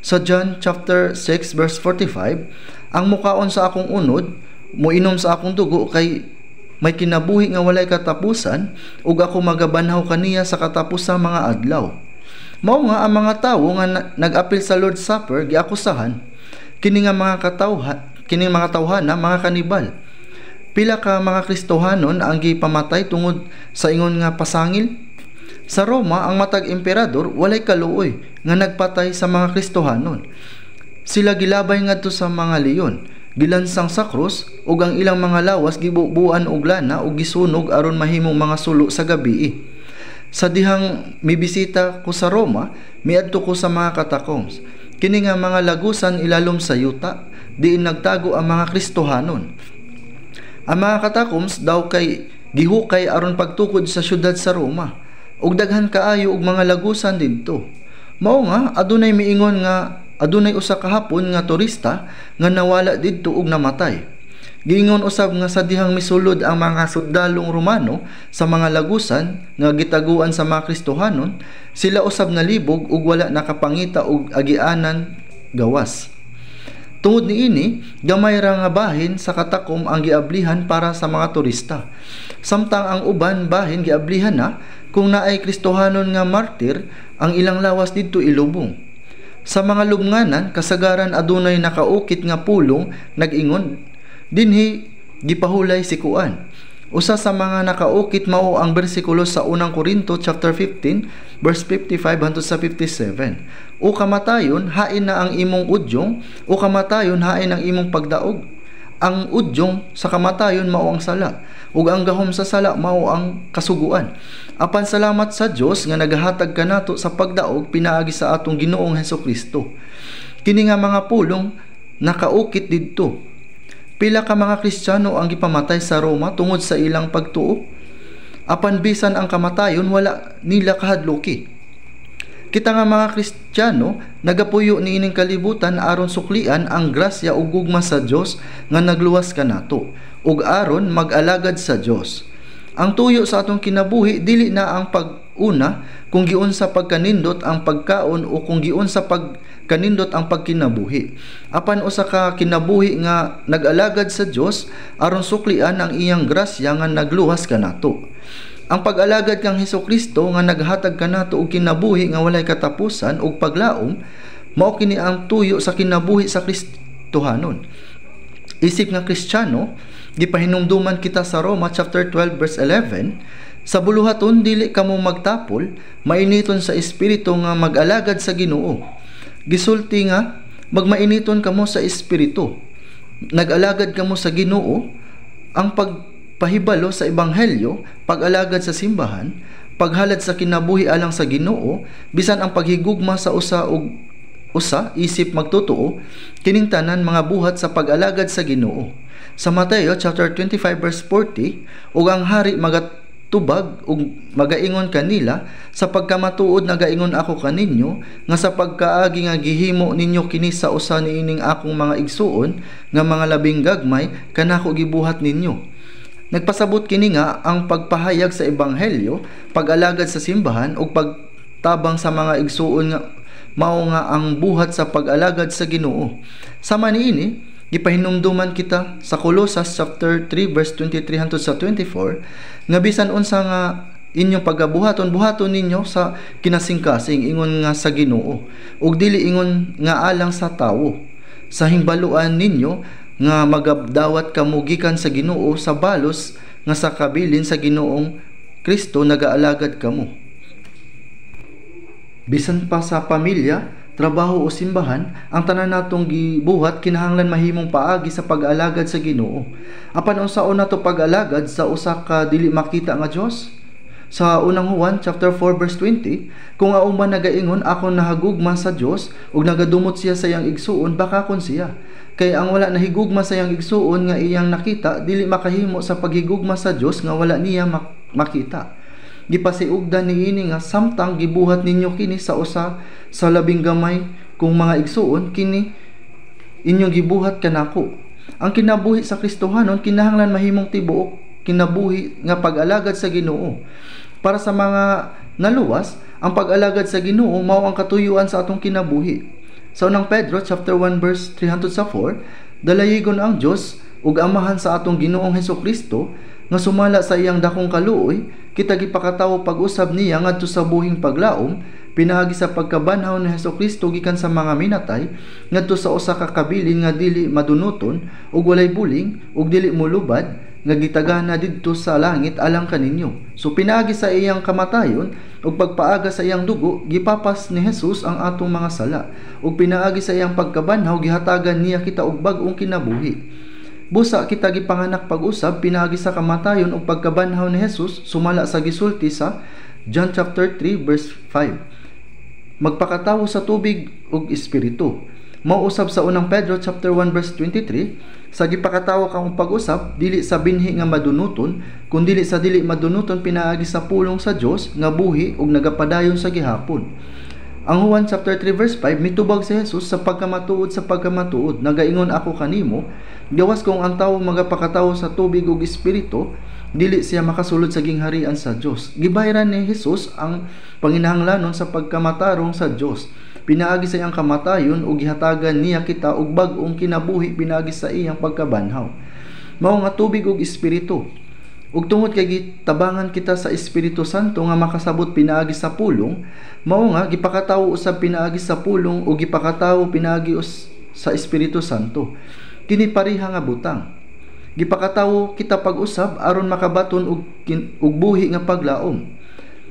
Sa John chapter 6 verse 45, "Ang mukaon sa akong unod, moinom sa akong dugo, kay may kinabuhi nga walay katapusan, ug ako magabanhaw kaniya sa katapusang mga adlaw." Mao nga ang mga tawo nga nag-apil sa Lord's Supper giakusahan kini nga mga katawhan, kini mga tawhana mga kanibal. Pila ka mga Kristohanon ang gipamatay tungod sa ingon nga pasangil. Sa Roma, ang matag emperador walay kaluoy nga nagpatay sa mga Kristohanon. Sila gilabay ngadto sa mga leon, gilansang sa krus, ug ang ilang mga lawas gibubuan og lana ug gisunog aron mahimong mga sulo sa gabii. Sa dihang mibisita ko sa Roma, miadto ko sa mga catacombs. Kini nga mga lagusan ilalom sa yuta, diin nagtago ang mga Kristohanon. Ang mga catacombs daw kay gihukay aron pagtukod sa syudad sa Roma, ug daghan kaayo og mga lagusan didto. Mao nga adunay miingon nga adunay usa ka Hapon nga turista nga nawala didto ug namatay. Giingon usab nga sa dihang misulod ang mga sundalong Romano sa mga lagusan nga gitaguan sa mga Kristohanon, sila usab nalibog ug wala nakapangita og agianan gawas. Tungod niini, gamay ra nga bahin sa katakom ang giablihan para sa mga turista. Samtang ang uban bahin giablihan na, kung naay Kristohanon nga martir, ang ilang lawas didto ilubong. Sa mga lubnganan, kasagaran adunay nakaukit nga pulong nag-ingon, "Dinhi gipahulay si Kuan." Usa sa mga nakaukit mao ang bersikulo sa Unang Korinto chapter 15 verse 55 hangtod sa 57. "O kamatayon, hain na ang imong udyong? O kamatayon, hain ang imong pagdaog? Ang udyong sa kamatayon mao ang sala, ug ang gahom sa sala mao ang kasuguan. Apan salamat sa Dios nga nagahatag kanato sa pagdaog pinaagi sa atong Ginoong Hesukristo." Kini nga mga pulong nakaukit didto. Pila ka mga Kristiyano ang gipamatay sa Roma tungod sa ilang pagtuo. Apan bisan ang kamatayon wala nila kahadluki. Kita nga mga Kristiyano nagapuyo niining kalibutan aron suklian ang grasya ug gugma sa Dios nga nagluwas kanato ug aron mag-alagad sa Dios. Ang tuyo sa atong kinabuhi dili na ang pag-una kung giunsa pagkanindot ang pagkaon o kung giunsa pagkanindot ang pagkinabuhi. Apan usa ka kinabuhi nga nag-alagad sa Dios aron suklian ang iyang grasya nga nagluwas kanato. Ang pag-alagad kang Hesukristo nga naghatag kanato og kinabuhi nga walay katapusan ug paglaom, mao kini ang tuyo sa kinabuhi sa Kristohanon. Isip nga Kristiyano, gipahinumduman kita sa Roma chapter 12 verse 11, sa buluhaton dili kamo magtapol, mainiton sa espiritu nga mag-alagad sa Ginoo. Gisulti nga magmainiton kamo sa espiritu. Nag-alagad kamo sa Ginoo. Ang pagpahibalo sa ebanghelyo, pag-alagad sa simbahan, paghalad sa kinabuhi alang sa Ginoo, bisan ang paghigugma sa usa og usa isip magtotoo, kining tanan mga buhat sa pag-alagad sa Ginoo. Sa Mateo chapter 25 verse 40, ug ang hari magatubag ug magaingon kanila, sa pagkamatuod nagaingon ako kaninyo nga sa pagkaagi nga gihimo ninyo kini sa usa niining akong mga igsuon nga mga labing gagmay, kanako gibuhat ninyo. Nagpasabot kini nga ang pagpahayag sa ebanghelyo, pag-alagad sa simbahan ug pagtabang sa mga igsuon nga mao nga ang buhat sa pag-alagad sa Ginoo. Sama niini, gipahinumduman kita sa Colosas chapter 3 verse 23 hangtod sa 24 nga bisan unsa nga inyong pagabuhaton, buhaton ninyo sa kinasingkasing ingon nga sa Ginoo ug dili ingon nga alang sa tawo. Sa hingbaluan ninyo nga magabdawat kamo gikan sa Ginoo sa balos nga sa kabilin sa Ginoong Kristo nagaalagad kamo. Bisan pa sa pamilya, trabaho o simbahan, ang tanan natong gibuhat kinahanglan mahimong paagi sa pag-alagad sa Ginoo. Apan unsaon nato pag-alagad sa usa ka dili makita nga Dios? Sa unang Juan chapter 4 verse 20, kung ang uban nagaingon ako nahagugma sa Dios ug nagadumot siya sa iyang igsuon, bakakon siya. Kay ang wala nahigugma sa iyang igsuon nga iyang nakita, dili makahimo sa paghigugma sa Dios nga wala niya makita. Gipasiugdan niini nga samtang gibuhat ninyo kini sa usa sa labing gamay kung mga igsuon, kini inyong gibuhat kanako. Ang kinabuhi sa Kristohanon kinahanglan mahimong tibuok kinabuhi nga pag-alagad sa Ginoo. Para sa mga naluwas, ang pag-alagad sa Ginoo mao ang katuyuan sa atong kinabuhi. Sa unang Pedro chapter 1 verse 3 sa 4, dalayigon ang Dios ug Amahan sa atong Ginoong Hesukristo nga sumala sa iyang dakong kaluoy, kita gipakatawo pag-usab niya ngadto sa buhing paglaom pinaagi sa pagkabanhaw ni Hesukristo gikan sa mga minatay ngadto sa usa ka kabilin nga dili madunuton ug walay buling ug dili molubad nga gitagana didto sa langit alang kaninyo. So pinaagi sa iyang kamatayon ug pagpaaga sa iyang dugo, gipapas ni Jesus ang atong mga sala ug pinaagi sa iyang pagkabanhaw gihatagan niya kita og bag-ong kinabuhi. Busa kita gipanganak pag-usab pinaagi sa kamatayon ug pagkabanhaw ni Jesus sumala sa gisulti sa John chapter 3 verse 5. Magpakatawo sa tubig ug espiritu. Mao usab sa unang Pedro chapter 1 verse 23, sa gipakatawo kang pag-usab dili sa binhi nga madunuton kun dili sa dili madunuton pinaagi sa pulong sa Dios nga buhi ug nagapadayon sa gihapon. Ang Juan chapter 3 verse 5, mitubag si Jesus, sa pagkamatuod nagaingon ako kanimo, gawas kung ang tawo magapakatawo sa tubig ug espiritu, dili siya makasulod sa gingharian sa Dios. Gibayran ni Jesus ang panginahanglanon sa pagkamatarong sa Dios pinaagi sa iyang kamatayon ug gihatagan niya kita og bag-ong kinabuhi pinaagi sa iyang pagkabanhaw. Mao nga tubig ug espiritu. Ug tungod kay gitabangan kita sa Espiritu Santo nga makasabot pinaagi sa pulong, mao nga gipakatawo usab pinaagi sa pulong ug gipakatawo pinaagi sa Espiritu Santo. Kini pareha nga butang. Gipakatawo kita pag-usab aron makabaton og buhi nga paglaom.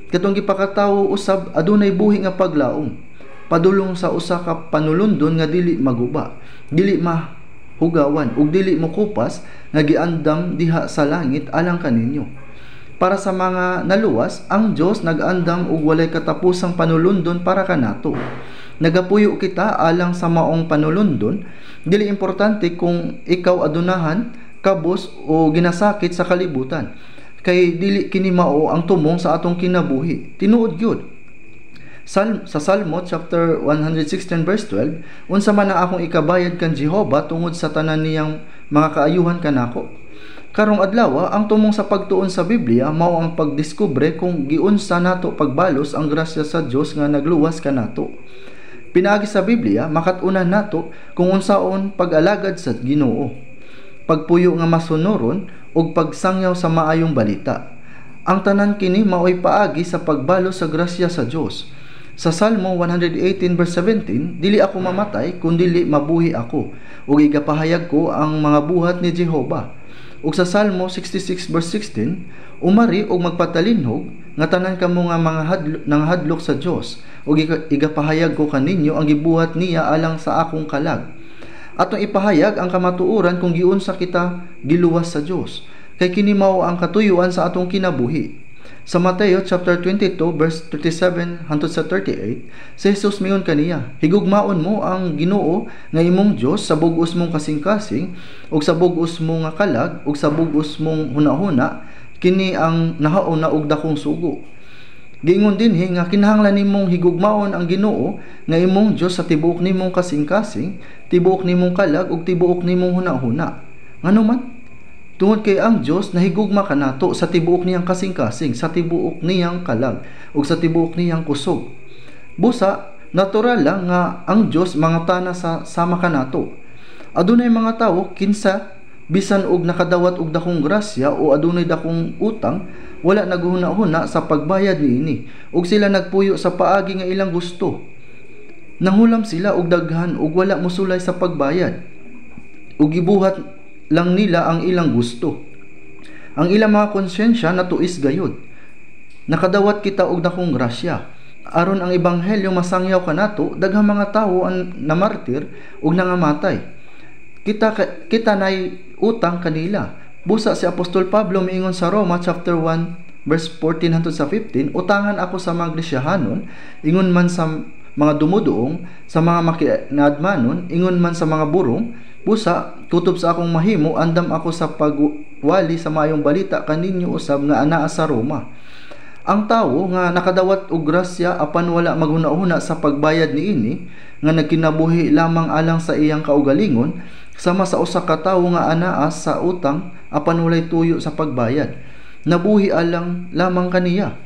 Katong gipakatawo usab adunay buhi nga paglaom. Padulong sa usa ka panulundon nga dili maguba, dili mahugawan ug dili mokupas nga giandam diha sa langit alang kaninyo. Para sa mga naluwas, ang Dios nag-andam og walay katapusang panulundon para kanato. Nagapuyo kita alang sa maong panulundon. Dili importante kung ikaw adunahan, kabos o ginasakit sa kalibutan, kay dili kini mao ang tumong sa atong kinabuhi. Tinuod gyud. Sa Salmo chapter 116 verse 12, "Unsa man ang akong ikabayad kan Jehova tungod sa tanan niyang mga kaayuhan kanako?" Karong adlaw, ang tumong sa pagtuon sa Biblia mao ang pagdiskubre kung giunsa nato pagbalos ang grasya sa Dios nga nagluwas kanato. Pinaagi sa Biblia, makat-unan nato kung unsaon pag-alagad sa Ginoo, pagpuyo nga masunuron ug pagsangyaw sa maayong balita. Ang tanan kini maoy paagi sa pagbalos sa grasya sa Dios. Sa Salmo 118 verse 17, "Dili ako mamatay kundili mabuhi ako ug igapahayag ko ang mga buhat ni Jehova." Ug sa Salmo 66 verse 16, "Umari ug magpatalinhog nga tanan kamo nga mga nangahadlok sa Dios, ug igapahayag ko kaninyo ang gibuhat niya alang sa akong kalag." Atong ipahayag ang kamatuoran kung giunsa kita giluwas sa Dios, kay kini mao ang katuyuan sa atong kinabuhi. Sa Mateo chapter 22 verse 37 hangtod sa 38, si Jesus miingon kaniya, "Higugmaon mo ang Ginoo nga imong Dios sa bug-os mong kasing-kasing ug sa bug-os mo nga kalag ug sa bug-os mong hunahuna. Kini ang nahauna og dakong sugo." Giingon dinhi nga kinahanglan nimong higugmaon ang Ginoo nga imong Dios sa tibuok nimong kasing-kasing, tibuok nimong kalag ug tibuok nimong hunahuna. Ngano man? Tungod kay ang Dios nahigugma kanato sa tibuok niyang kasing-kasing, sa tibuok niyang kalag ug sa tibuok niyang kusog. Busa natural lang nga ang Dios mangutana sa sama kanato. Adunay mga tawo kinsa bisan og nakadawat og dakong grasya o adunay dakong utang, wala naghuna-huna sa pagbayad niini ug sila nagpuyo sa paagi nga ilang gusto. Nanghulam sila og daghan ug wala mosulay sa pagbayad, ug gibuhat lang nila ang ilang gusto. Ang ilang mga konsyensya natuis gayud. Nakadawat kita og dakong grasya. Aron ang ebanghelyo masangyaw kanato, daghang mga tawo ang namartir ug nangamatay. Kita nay utang kanila. Busa si Apostol Pablo miingon sa Roma chapter 1 verse 14 hangtod sa 15, "Utangan ako sa mga Gresyahanon, ingon man sa mga dumuduong, sa mga makinadmanon, ingon man sa mga burong. Busa kutob sa akong mahimo, andam ako sa pagwali sa maayong balita kaninyo usab nga anaa sa Roma." Ang tawo nga nakadawat og grasya apan wala maghuna-huna sa pagbayad niini, nga nagkinabuhi lamang alang sa iyang kaugalingon, sama sa usa ka tawo nga anaa sa utang apan walay tuyo sa pagbayad. Nabuhi alang lamang kaniya.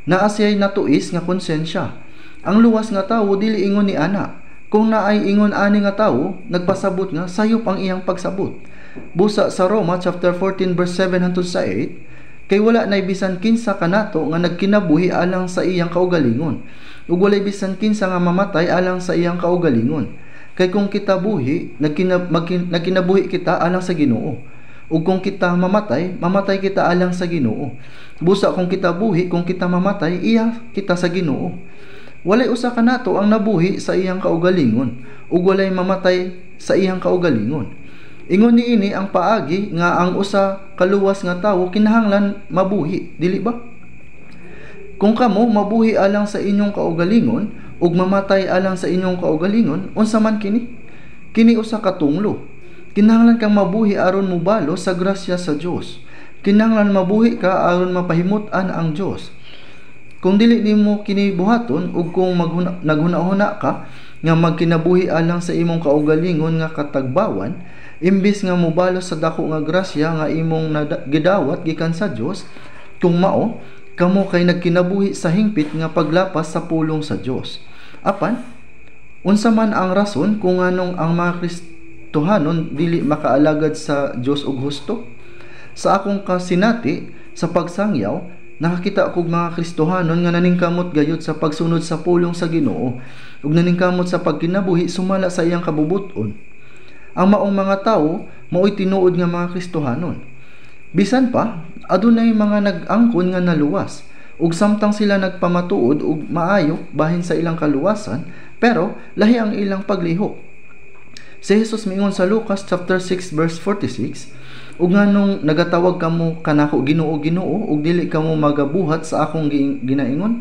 Naa siya'y natuis nga konsensya. Ang luwas nga tawo dili ingon ni ana. Kung naay ingon ani nga tawo, nagpasabot nga sayop ang iyang pagsabot. Busa sa Roma chapter 14 verse 7 hangtod sa 8, "Kay wala nay bisan kinsa kanato nga nagkinabuhi alang sa iyang kaugalingon, ug walay bisan kinsa nga mamatay alang sa iyang kaugalingon. Kay kung kita buhi, nagkinabuhi kita alang sa Ginoo. Ug kung kita mamatay, mamatay kita alang sa Ginoo. Busa kung kita buhi, kung kita mamatay, iya kita sa Ginoo. Walay usa kanato ang nabuhi sa iyang kaugalingon, ug walay mamatay sa iyang kaugalingon." Ingon niini ang paagi nga ang usa kaluwas nga tawo kinahanglan mabuhi, dili ba? Kung kamo mabuhi alang sa inyong kaugalingon ug mamatay alang sa inyong kaugalingon, unsa man kini? Kini usa ka tunglo. Kinahanglan kang mabuhi aron mobalos sa grasya sa Dios. Kinahanglan mabuhi ka aron mapahimut-an ang Dios. Kung dili nimo kini buhaton ug kung naghuna-huna ka nga magkinabuhi alang sa imong kaugalingon nga katagbawan, imbis nga mobalos sa dako nga grasya nga imong gidawat gikan sa Dios, kung mao, kamo kay nagkinabuhi sa hingpit nga paglapas sa pulong sa Dios. Apan, unsa man ang rason kung nganong ang mga Kristohanon dili makaalagad sa Dios og husto? Sa akong kasinati sa pagsangyaw, nakakita kog mga Kristohanon nga naningkamot gayud sa pagsunod sa pulong sa Ginoo ug naningkamot sa pagkinabuhi sumala sa iyang kabubut-on. Ang maong mga tawo maoy tinuod nga mga Kristohanon. Bisan pa, adunay mga nag-angkon nga naluwas ug samtang sila nagpamatuod og maayo bahin sa ilang kaluwasan, pero lahi ang ilang paglihok. Si Jesus miingon sa Lucas chapter 6 verse 46, "Ug nganong nagatawag kamo kanako Ginoo, Ginoo, ug dili kamo magabuhat sa akong ginaingon?"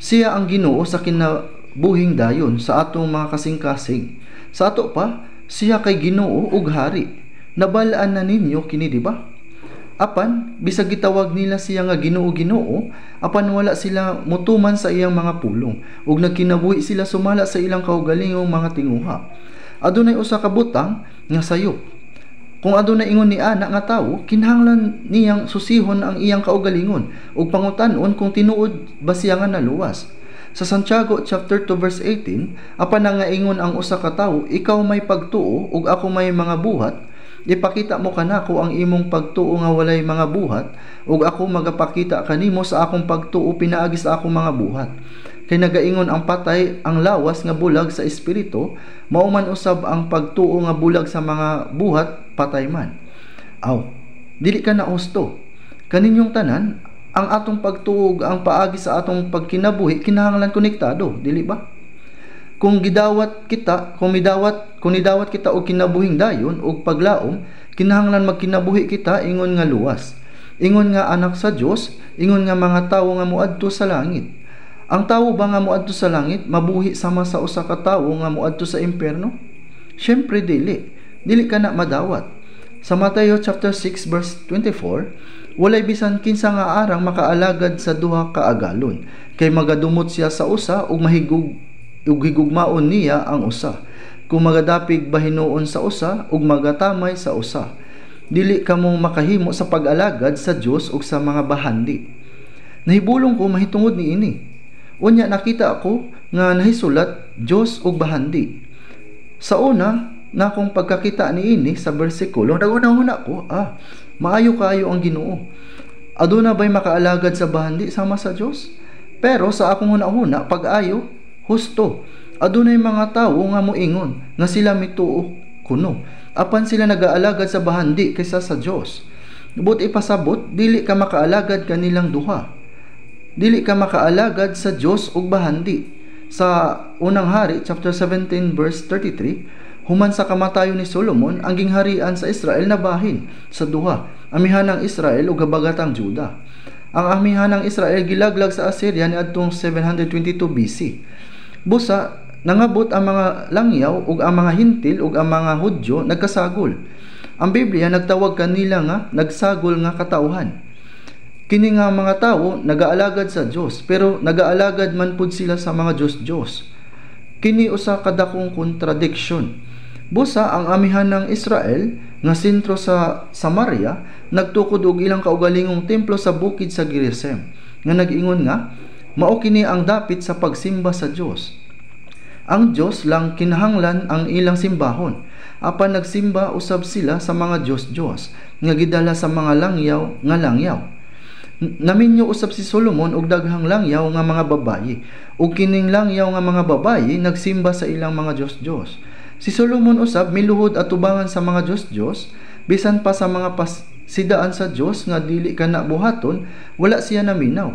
Siya ang Ginoo sa kinabuhing dayon sa atong mga kasing-kasing. Sa ato pa, siya kay Ginoo ug hari. Nabal-an na ninyo kini, di ba? Apan bisag gitawag nila siya nga Ginoo, Ginoo, apan wala sila motuman sa iyang mga pulong ug nagkinabuhi sila sumala sa ilang kaugalingong mga tinguha. Adunay usa ka butang nga sayop. Kung adunay ingon ni ana nga tawo, kinahanglan niyang susihon ang iyang kaugalingon ug pangutan-on kung tinuod ba siya nga naluwas. Sa Santiago chapter 2 verse 18, apan nangaingon ang usa ka tawo, "Ikaw may pagtuo ug ako may mga buhat, ipakita mo kanako ang imong pagtuo nga walay mga buhat, ug ako magapakita kanimo sa akong pagtuo pinaagi sa akong mga buhat." Kay nagaingon ang patay ang lawas nga bulag sa espiritu, mao man usab ang pagtuo nga bulag sa mga buhat, patay man. Aw, dili ka na husto. Kaninyong tanan, ang atong pagtuo ug ang paagi sa atong pagkinabuhi kinahanglan konektado, dili ba? Kung gidawat kita, kung midawat, kung nidawat kita og kinabuhing dayon og paglaom, kinahanglan magkinabuhi kita ingon nga luwas. Ingon nga anak sa Dios, ingon nga mga tawo nga moadto sa langit. Ang tawo ba nga moadto sa langit mabuhi sama sa usa ka tawo nga moadto sa impierno? Syempre dili. Dili ka na madawat. Sa Mateo chapter 6 verse 24, walay bisan kinsa nga arang makaalagad sa duha ka agalon, kay magadumot siya sa usa ug mahigug ug higugmaon niya ang usa. Kung magadapig bahinuon sa usa ug magatamay sa usa. Dili kamo makahimo sa pag-alagad sa Dios ug sa mga bahandi. Nahibulong ko mahitungod niini. Unya nakita ako nga nahisulat Dios ug bahandi. Sa una na akong pagkakita niini sa bersikulo, naghuna-huna ko, maayo kaayo ang Ginoo. Aduna ba'y makaalagad sa bahandi sama sa Dios? Pero sa akong huna-huna, pag-ayo, husto. Adunay mga tawo nga moingon nga sila mituo kuno, apan sila nagaalagad sa bahandi kaysa sa Dios. Buot ipasabot, dili ka makaalagad kanilang duha. Dili ka makaalagad sa Dios ug bahandi. Sa Unang Hari chapter 17 verse 33, human sa kamatayon ni Solomon, ang gingharian sa Israel nabahin sa duha, amihanang Israel ug habagatang Juda. Ang amihanang Israel gilaglag sa Assyria niadtong 722 BC. Busa nangabot ang mga langyaw ug ang mga Hentil ug ang mga Hudyo nagkasagol. Ang Biblia nagtawag kanila nga nagsagol nga katawhan. Kini nga mga tawo nagaalagad sa Dios, pero nagaalagad man pud sila sa mga Dios-Dios. Kini usa ka dakong contradiction. Busa ang amihan ng Israel nga sentro sa Samaria nagtukod og ilang kaugalingong templo sa bukid sa Gerizim nga nag-ingon nga mao kini ang dapit sa pagsimba sa Dios. Ang Dios lang kinahanglan ang ilang simbahon, apan nagsimba usab sila sa mga Dios-Dios nga gidala sa mga langyaw nga langyaw. Naminyo usab si Solomon og daghang langyaw nga mga babayi, ug kining langyaw nga mga babayi nagsimba sa ilang mga Dios-Dios. Si Solomon usab miluhod atubangan sa mga Dios-Dios, bisan pa sa mga pasidaan sa Dios nga dili kana buhaton, wala siya naminaw.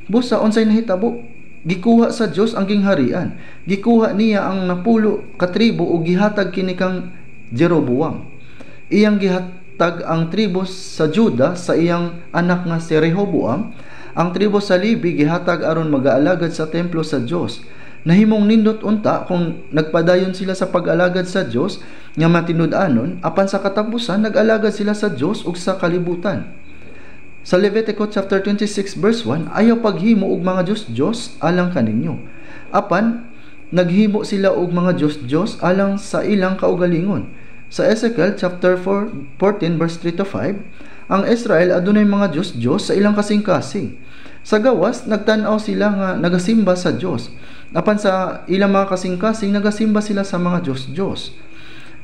Busa unsay nahitabo? Gikuha sa Dios ang gingharian. Gikuha niya ang 10 ka tribo ug gihatag kini kang Jeroboam. Iyang gihatag ang tribo sa Juda sa iyang anak nga si Rehoboam. Ang tribo sa Levi gihatag aron magaalagad sa templo sa Dios. Nahimong nindot unta kung nagpadayon sila sa pag-alagad sa Dios nga matinud-anon, apan sa katapusan nag-alagad sila sa Dios ug sa kalibutan. Sa Levitico chapter 26 verse 1, ayaw paghimo og mga Dios-Dios alang kaninyo. Apan naghimo sila og mga Dios-Dios alang sa ilang kaugalingon. Sa Ezekiel chapter 14 verse 3 to 5, ang Israel adunay mga Dios-Dios sa ilang kasing-kasing. Sa gawas, nagtan-aw sila nga nagasimba sa Dios. Apan sa ilang mga kasing-kasing, nagasimba sila sa mga Dios-Dios.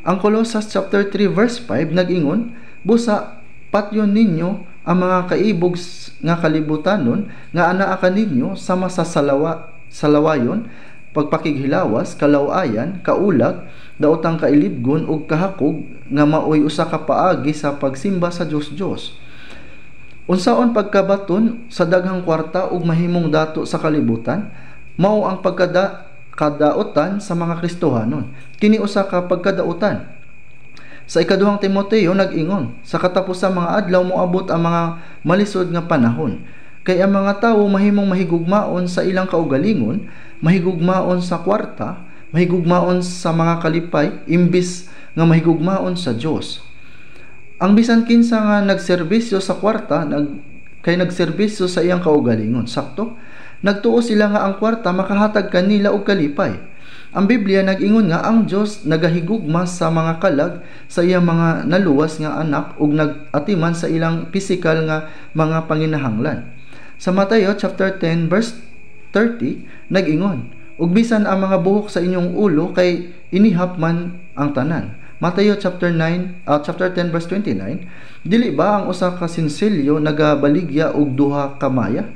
Ang Colossus chapter 3 verse 5 nag-ingon, busa patyon ninyo ang mga kaibog nga kalibutanon nga anaa kaninyo sama sa salawayon, pagpakighilawas, kalawayan, kaulag, daotang kailibgon ug kahakog nga maoy usa ka paagi sa pagsimba sa Dios-Dios. Unsaon pagkabaton sa daghang kwarta ug mahimong dato sa kalibutan, mao ang pagkadaotan sa mga Kristohanon. Kini usa ka pagkadautan. Sa ikaduhang Timoteo nag-ingon, sa katapusan mga adlaw moabot ang mga malisod nga panahon. Kay ang mga tawo mahimong mahigugmaon sa ilang kaugalingon, mahigugmaon sa kwarta, mahigugmaon sa mga kalipay, imbis nga mahigugmaon sa Dios. Ang bisan kinsa nga nagserbisyo sa kwarta kay nagserbisyo sa iyang kaugalingon. Sakto? Nagtuo sila nga ang kwarta makahatag kanila og kalipay. Ang Biblia nag-ingon nga ang Dios nagahigugma sa mga kalag sa iyang mga naluwas nga anak ug nag-atiman sa ilang pisikal nga mga panginahanglan. Sa Mateo chapter 10 verse 30 nag-ingon, "Ug bisan ang mga buhok sa inyong ulo kay inihap man ang tanan." Mateo chapter 9 chapter 10 verse 29, dili ba ang usa ka sinsilyo nagabaligya og duha ka maya?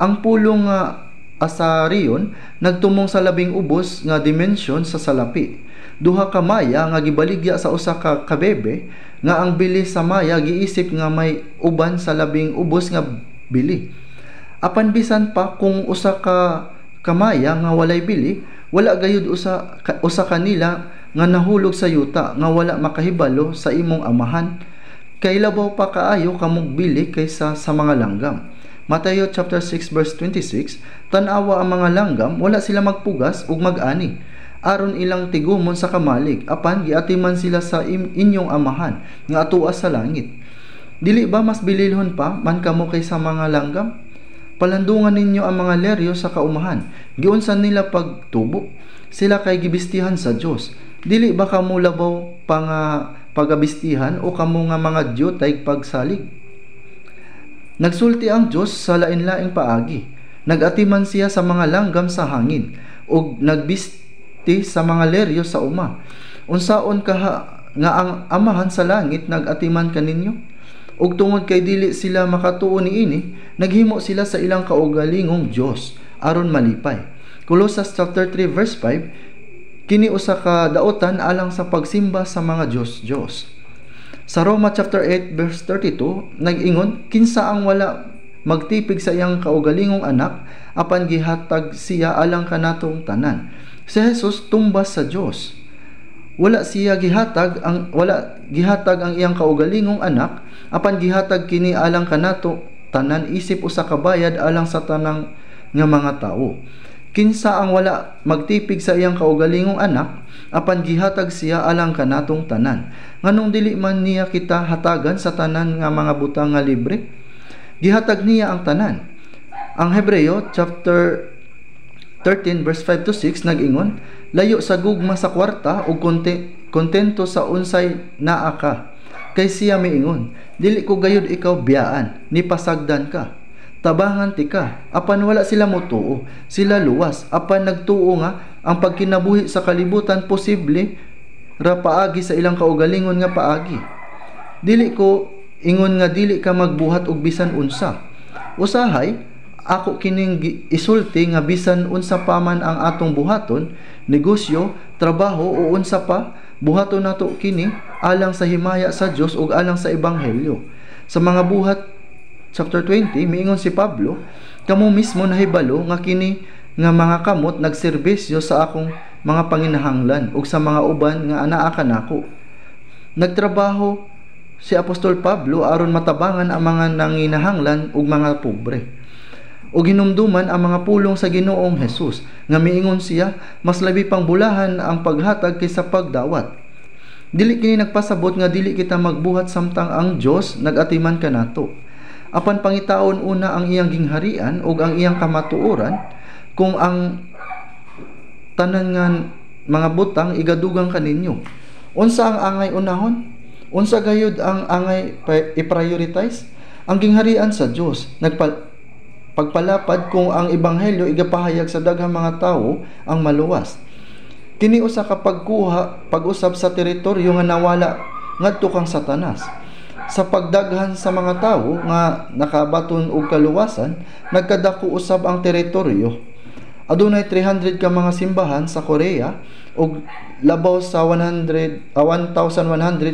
Ang pulong nga asarion nagtumong sa labing ubos nga dimensyon sa salapi. Duha ka maya nga gibaligya sa usa ka kabebe nga ang bili sa maya giisip nga may uban sa labing ubos nga bili. Apan bisan pa kung usa ka kamaya nga walay bili, wala gayud usa kanila nga nahulog sa yuta nga wala makahibalo sa imong amahan, kay labaw pa kaayo kamog bili kaysa sa mga langgam. Mateo chapter 6 verse 26, tan-awa ang mga langgam, wala sila magpugas ug mag-ani aron ilang tigumon sa kamalig, apan giatiman sila sa inyong amahan nga atoa sa langit. Dili ba mas bililhon pa man kamo kaysa mga langgam? Palandungan ninyo ang mga leryo sa kaumahan, giunsa nila pagtubo? Sila kay gibistihan sa Dios. Dili ba kamo labaw pa nga pagabistihan o kamo nga mga dyutay pagsalig? Nagsulti ang Dios sa lain-laing paagi. Nagatiman siya sa mga langgam sa hangin ug nagbisti sa mga leryo sa uma. Unsaon ka nga ang Amahan sa langit nagatiman kaninyo? Ug tungod kay dili sila makatuo niini, naghimo sila sa ilang kaugalingong Dios aron malipay. Colossus chapter 3 verse 5, kini usa ka daotan alang sa pagsimba sa mga Dios-Dios. Sa Roma chapter 8 verse 32, nag-ingon, kinsa ang wala magtipig sa iyang kaugalingong anak, apan gihatag siya alang kanatong tanan. Si Jesus tumbas sa Dios. Wala gihatag ang iyang kaugalingong anak, apan gihatag kini alang kanato tanan isip usa ka bayad alang sa tanang nga mga tawo. Kinsa ang wala magtipig sa iyang kaugalingong anak, apan gihatag siya alang kanatong tanan. Nganong dili man niya kita hatagan sa tanan nga mga butang nga libre? Gihatag niya ang tanan. Ang Hebreo chapter 13 verse 5 to 6 nag-ingon, layo sa gugma sa kwarta ug kontento sa unsay naa ka. Kay siya miingon, dili ko gayud ikaw biyaan, ni pasagdan ka. Tabangan ti ka, apan wala sila motuo, sila luwas, apan nagtuo nga ang pagkinabuhi sa kalibutan posible ra paagi sa ilang kaugalingon nga paagi. Dili ko ingon nga dili ka magbuhat og bisan unsa. Usahay, ako kining isulti nga bisan unsa pa man ang atong buhaton, negosyo, trabaho o unsa pa, buhaton nato kini alang sa himaya sa Dios ug alang sa ebanghelyo. Sa mga Buhat chapter 20, miingon si Pablo, kamo mismo nahibalo nga kini nga mga kamot nagserbisyo sa akong mga panginahanglan ug sa mga uban nga anaa kanako. Nagtrabaho si Apostol Pablo aron matabangan ang mga nanginahanglan ug mga pobre. Ug hinumduman ang mga pulong sa Ginoong Hesus nga miingon siya, mas labi pang bulahan ang paghatag kaysa pagdawat. Dili kini nagpasabot nga dili kita magbuhat samtang ang Dios nagatiman kanato. Apan pangitaon una ang iyang gingharian ug ang iyang kamatuoran, kung ang tanan nga mga butang igadugang kaninyo. Unsa ang angay unahon? Unsa gayud ang angay i-prioritize? Ang gingharian sa Dios. Pagpalapad kung ang ebanghelyo igapahayag sa daghang mga tawo ang maluwas. Kini usa ka pagkuha, pag-usab sa teritoryo nga nawala ngadto kang Satanas. Sa pagdaghan sa mga tawo nga nakabaton og kaluwasan, nagkadako usab ang teritoryo. Adunay 300 ka mga simbahan sa Korea ug labaw sa 1,100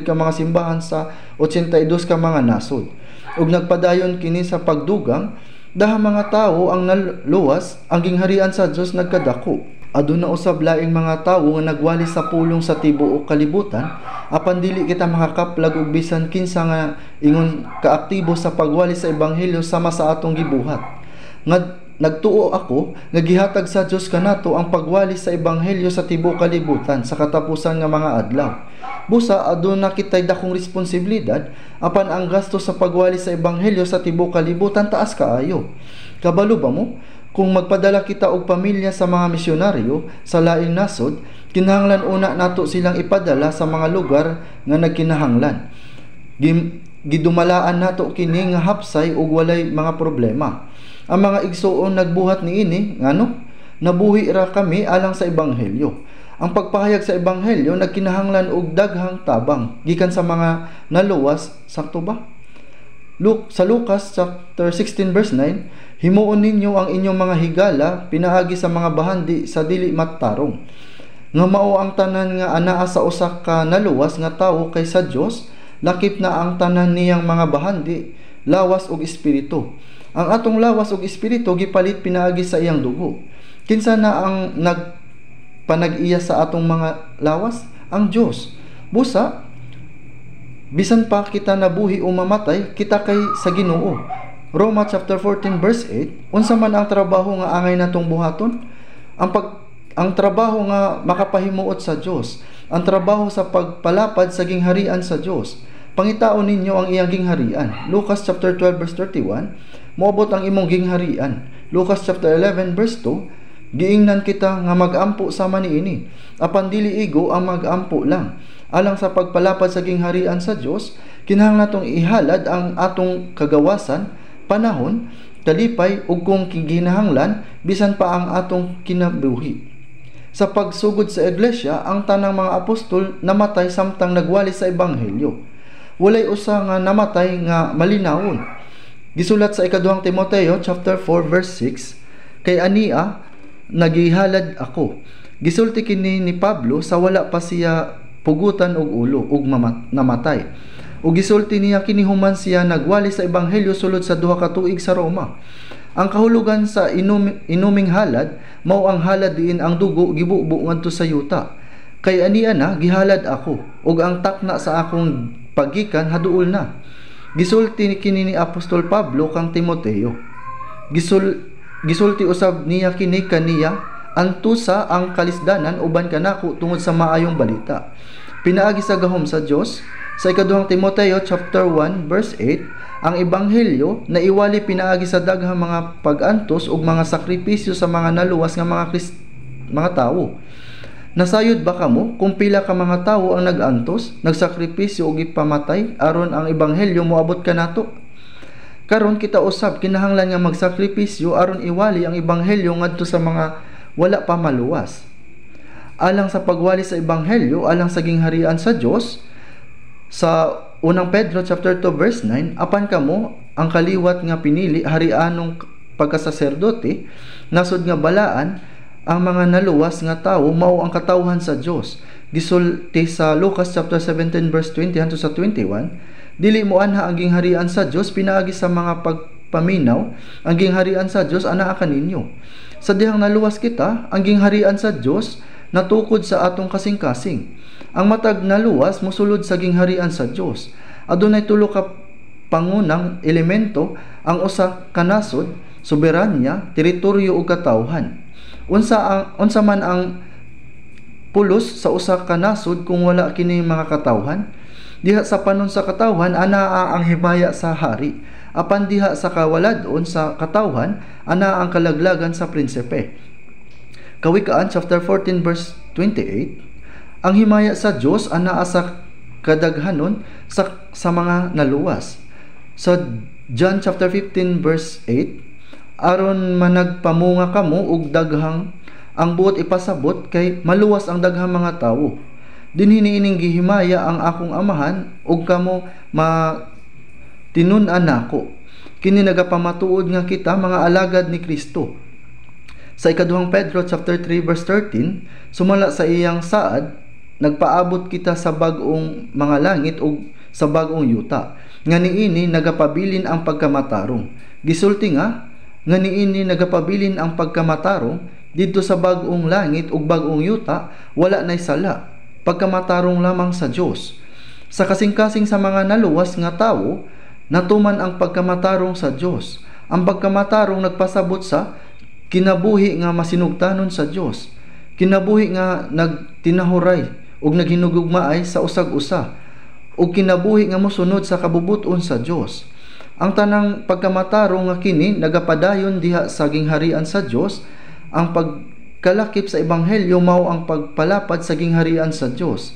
ka mga simbahan sa 82 ka mga nasod. Ug nagpadayon kini sa pagdugang, dahang mga tawo ang naluwas, ang gingharian sa Dios nagkadako. Aduna usab laing mga tawo nga nagwali sa pulong sa tibuok kalibutan, apan dili kita makakaplag og bisan kinsa nga ingon kaaktibo sa pagwali sa ebanghelyo sama sa atong gibuhat. Nga nagtuo ako nga gihatag sa Dios kanato ang pagwali sa ebanghelyo sa tibuok kalibutan sa katapusan nga mga adlaw. Busa aduna kitay dakong responsibilidad, apan ang gasto sa pagwali sa ebanghelyo sa tibuok kalibutan taas kaayo. Kabalo ba mo kung magpadala kita og pamilya sa mga misyonaryo sa laing nasod, kinahanglan una nato silang ipadala sa mga lugar nga nagkinahanglan? Gidumalaan nato kini nga hapsay ug walay mga problema. Ang mga igsuon nagbuhat niini ngano nabuhi ra kami alang sa ebanghelyo. Ang pagpahayag sa ebanghelyo nagkinahanglan og daghang tabang gikan sa mga naluwas, sakto ba? Sa Lucas chapter 16 verse 9, himuon ninyo ang inyong mga higala pinaagi sa mga bahandi sa dili matarong. Nga mao ang tanan nga anaa sa usa ka naluwas nga tawo kay sa Dios, lakip na ang tanan niyang mga bahandi, lawas ug espiritu. Ang atong lawas ug espiritu gipalit pinaagi sa iyang dugo. Kinsa na ang nagpanag-iya sa atong mga lawas? Ang Dios. Busa bisan pa kita nabuhi o mamatay, kita kay sa Ginoo. Roma chapter 14 verse 8, unsa man ang trabaho nga angay natong buhaton? Ang trabaho nga makapahimuot sa Dios, ang trabaho sa pagpalapad sa gingharian sa Dios. Pangitaon ninyo ang iyang gingharian. Lucas chapter 12 verse 31, moabot ang imong gingharian. Lucas chapter 11 verse 2, giingnan kita nga magampo sama niini. Apan dili igo ang magampo lang. Alang sa pagpalapad sa gingharian sa Dios, kinahanglan natong ihalad ang atong kagawasan, panahon, kalipay ug kung kinahanglan bisan pa ang atong kinabuhi. Sa pagsugod sa iglesia, ang tanang mga apostol namatay samtang nagwali sa ebanghelyo. Walay usa nga namatay nga malinawon. Gisulat sa ikaduhang Timoteo chapter 4 verse 6, kay ania nagihalad ako. Gisulti kini ni Pablo sa wala pa siya pugutan og ulo ug namatay. Ug gisulti niya kini human siya nagwali sa ebanghelyo sulod sa 2 ka tuig sa Roma. Ang kahulugan sa inuming halad mao ang halad diin ang dugo gibubo ngadto sa yuta. Kay ania na gihalad ako ug ang takna sa akong pagikan haduol na. Gisulti kini ni Apostol Pablo kang Timoteo. Gisulti usab niya kini kaniya, antusa ang kalisdanan uban kanako tungod sa maayong balita. Pinaagi sa gahom sa Dios, sa ikaduhang Timoteo chapter 1 verse 8, ang ebanghelyo naiwali pinaagi sa daghang mga pag-antos ug mga sakripisyo sa mga naluwas nga mga tawo. Nasayod ba kamo kung pila ka mga tawo ang nag-antos, nagsakripisyo ug gipamatay aron ang ebanghelyo moabot kanato? Karon kita usab kinahanglan nga magsakripisyo aron iwali ang ebanghelyo ngadto sa mga wala pa maluwas. Alang sa pagwali sa ebanghelyo, alang sa gingharian sa Dios, sa unang Pedro chapter 2 verse 9, apan kamo ang kaliwat nga pinili, harianong pagkasaserdote, nasod nga balaan, ang mga naluwas nga tawo mao ang katawhan sa Dios. Gisulti sa Lucas chapter 17 verse 20 hangtod sa 21, dili mo anha ang gingharian sa Dios pinaagi sa mga pagpaminaw, ang gingharian sa Dios anaa kaninyo. Sa dihang naluwas kita, ang gingharian sa Dios natukod sa atong kasing-kasing. Ang matag naluwas mosulod sa gingharian sa Dios. Adunay tulo ka pangunang elemento ang usa ka nasod: soberanya, teritoryo ug katawhan. Unsa man ang pulos sa usa ka nasod kung wala kini mga katawhan? Diha sa panon sa katawhan anaa ang himaya sa hari. Apan diha sa kawaladon sa katawhan anaa ang kalaglagan sa prinsipe. Kawikaan chapter 14 verse 28, ang himaya sa Dios anaa sa kadaghanon sa mga naluwas. Sa John chapter 15 verse 8, aron managpamunga kamo og daghang ang buot ipasabot kay maluwas ang daghang mga tawo. Dinhi niining gihimaya ang akong amahan ug kamo matinun-an nako. Kini nagapamatuod nga kita mga alagad ni Kristo. Sa ikaduhang Pedro chapter 3 verse 13, sumala sa iyang saad, nagpaabot kita sa bag-ong mga langit ug sa bag-ong yuta, nga niini nagapabilin ang pagkamatarong. Gisulti nga niini nagapabilin ang pagkamatarong didto sa bag-ong langit ug bag-ong yuta, wala nay sala, pagkamatarong lamang sa Dios. Sa kasing-kasing sa mga naluwas nga tawo, natuman ang pagkamatarong sa Dios. Ang pagkamatarong nagpasabot sa kinabuhi nga masinugtanon sa Dios, kinabuhi nga nagtinahuray ug naghinugugmaay sa usag usa ug kinabuhi nga mosunod sa kabubut-on sa Dios. Ang tanang pagkamatarong nga kini nagapadayon diha sa gingharian sa Dios. Ang pagkalakip sa ebanghelyo mao ang pagpalapad sa gingharian sa Dios.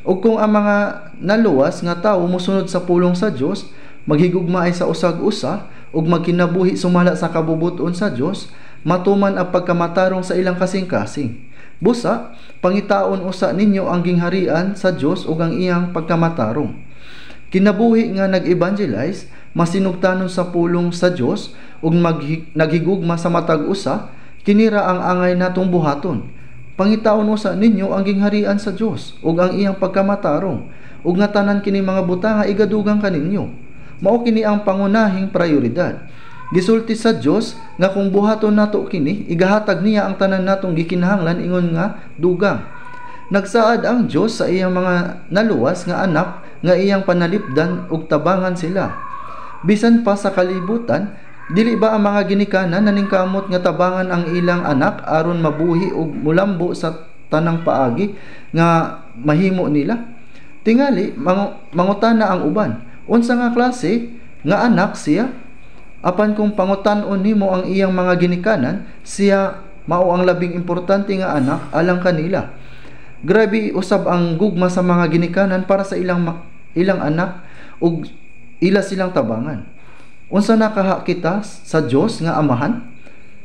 Ug kung ang mga naluwas nga tawo mosunod sa pulong sa Dios, maghigugmaay sa usag-usa ug magkinabuhi sumala sa kabubut-on sa Dios, matuman ang pagkamatarong sa ilang kasing-kasing. Busa, pangitaon usa ninyo ang gingharian sa Dios ug ang iyang pagkamatarong. Kinabuhi nga nag-evangelize, masinugtanon sa pulong sa Dios ug naghigugma sa matag usa, kinira ang angay natong buhaton. Pangitaon usa ninyo ang gingharian sa Dios ug ang iyang pagkamatarong, ug nga tanan kini mga butanga igadugang kaninyo. Mao kini ang pangunahing prioridad. Gisulti sa Dios nga kung buhaton nato kini, igahatag niya ang tanan natong gikinahanglan ingon nga dugang. Nagsaad ang Dios sa iyang mga naluwas nga anak nga iyang panalipdan ug tabangan sila. Bisan pa sa kalibutan, dili ba ang mga ginikanan naningkamot nga tabangan ang ilang anak aron mabuhi ug mulambo sa tanang paagi nga mahimo nila? Tingali mangutana ang uban, unsa nga klase nga anak siya? Apan kung pangutan-on nimo ang iyang mga ginikanan, siya mao ang labing importante nga anak alang kanila. Grabe usab ang gugma sa mga ginikanan para sa ilang anak ug ila silang tabangan. Unsa na kaha kita sa Dios nga Amahan?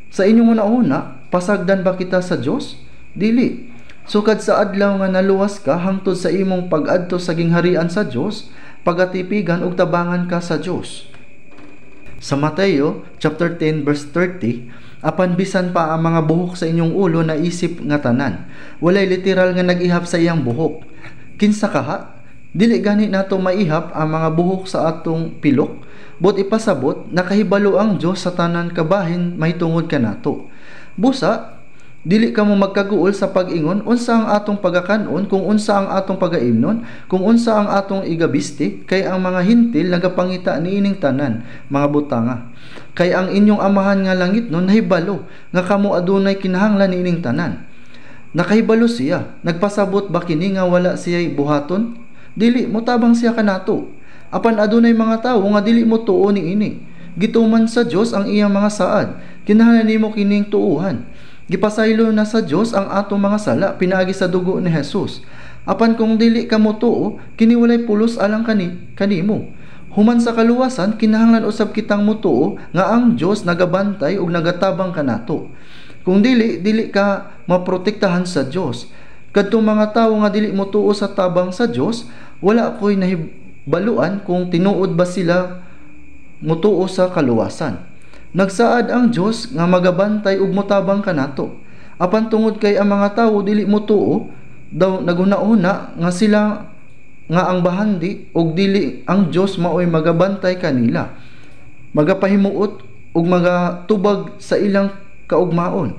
Sa inyong una-una, pasagdan ba kita sa Dios? Dili. Sukad sa adlaw nga naluwas ka hangtod sa imong pag-adto sa gingharian sa Dios, pagatipigan ug tabangan ka sa Dios. Sa Mateo chapter 10 verse 30, apan bisan pa ang mga buhok sa inyong ulo naisip nga tanan. Walay literal nga nag-ihap sa iyang buhok. Kinsa kaha? Dili gani nato maihap ang mga buhok sa atong pilok. But ipasabot, nakahibalo ang Dios sa tanan kabahin mahitungod kanato. Busa, dili ka mo magkaguol sa pag-ingon unsa ang atong pagakanon, kung unsa ang atong pagaimnon, kung unsa ang atong igabisti, kay ang mga hintil nagapangita niining tanan mga butanga. Kay ang inyong Amahan nga langit nun nahibalo nga kamo adunay kinahanglan niining tanan. Nakahibalo siya. Nagpasabot ba kini nga wala siya buhaton? Dili, motabang siya kanato. Apan adunay mga tawo nga dili mo tuo niini. Gituman sa Dios ang iyang mga saad. Kinahanglan nimo kining tuuhan. Gipasaylo na sa Dios ang atong mga sala pinaagi sa dugo ni Jesus. Apan kung dili ka motuo, kini walay pulos alang kanimo. Human sa kaluwasan, kinahanglan usab kitang motuo nga ang Dios nagabantay ug nagatabang kanato. Kung dili, dili ka maprotektahan sa Dios. Kadtong mga tawo nga dili motuo sa tabang sa Dios, wala ko'y nahibaluan kung tinuod ba sila motuo sa kaluwasan. Nagsaad ang Dios nga magabantay ug motabang kanato. Apan tungod kay ang mga tawo dili motuo, daw naguna-una nga sila nga ang bahandi ug dili ang Dios maoy magabantay kanila, magapahimuot ug magatubag sa ilang kaugmaon.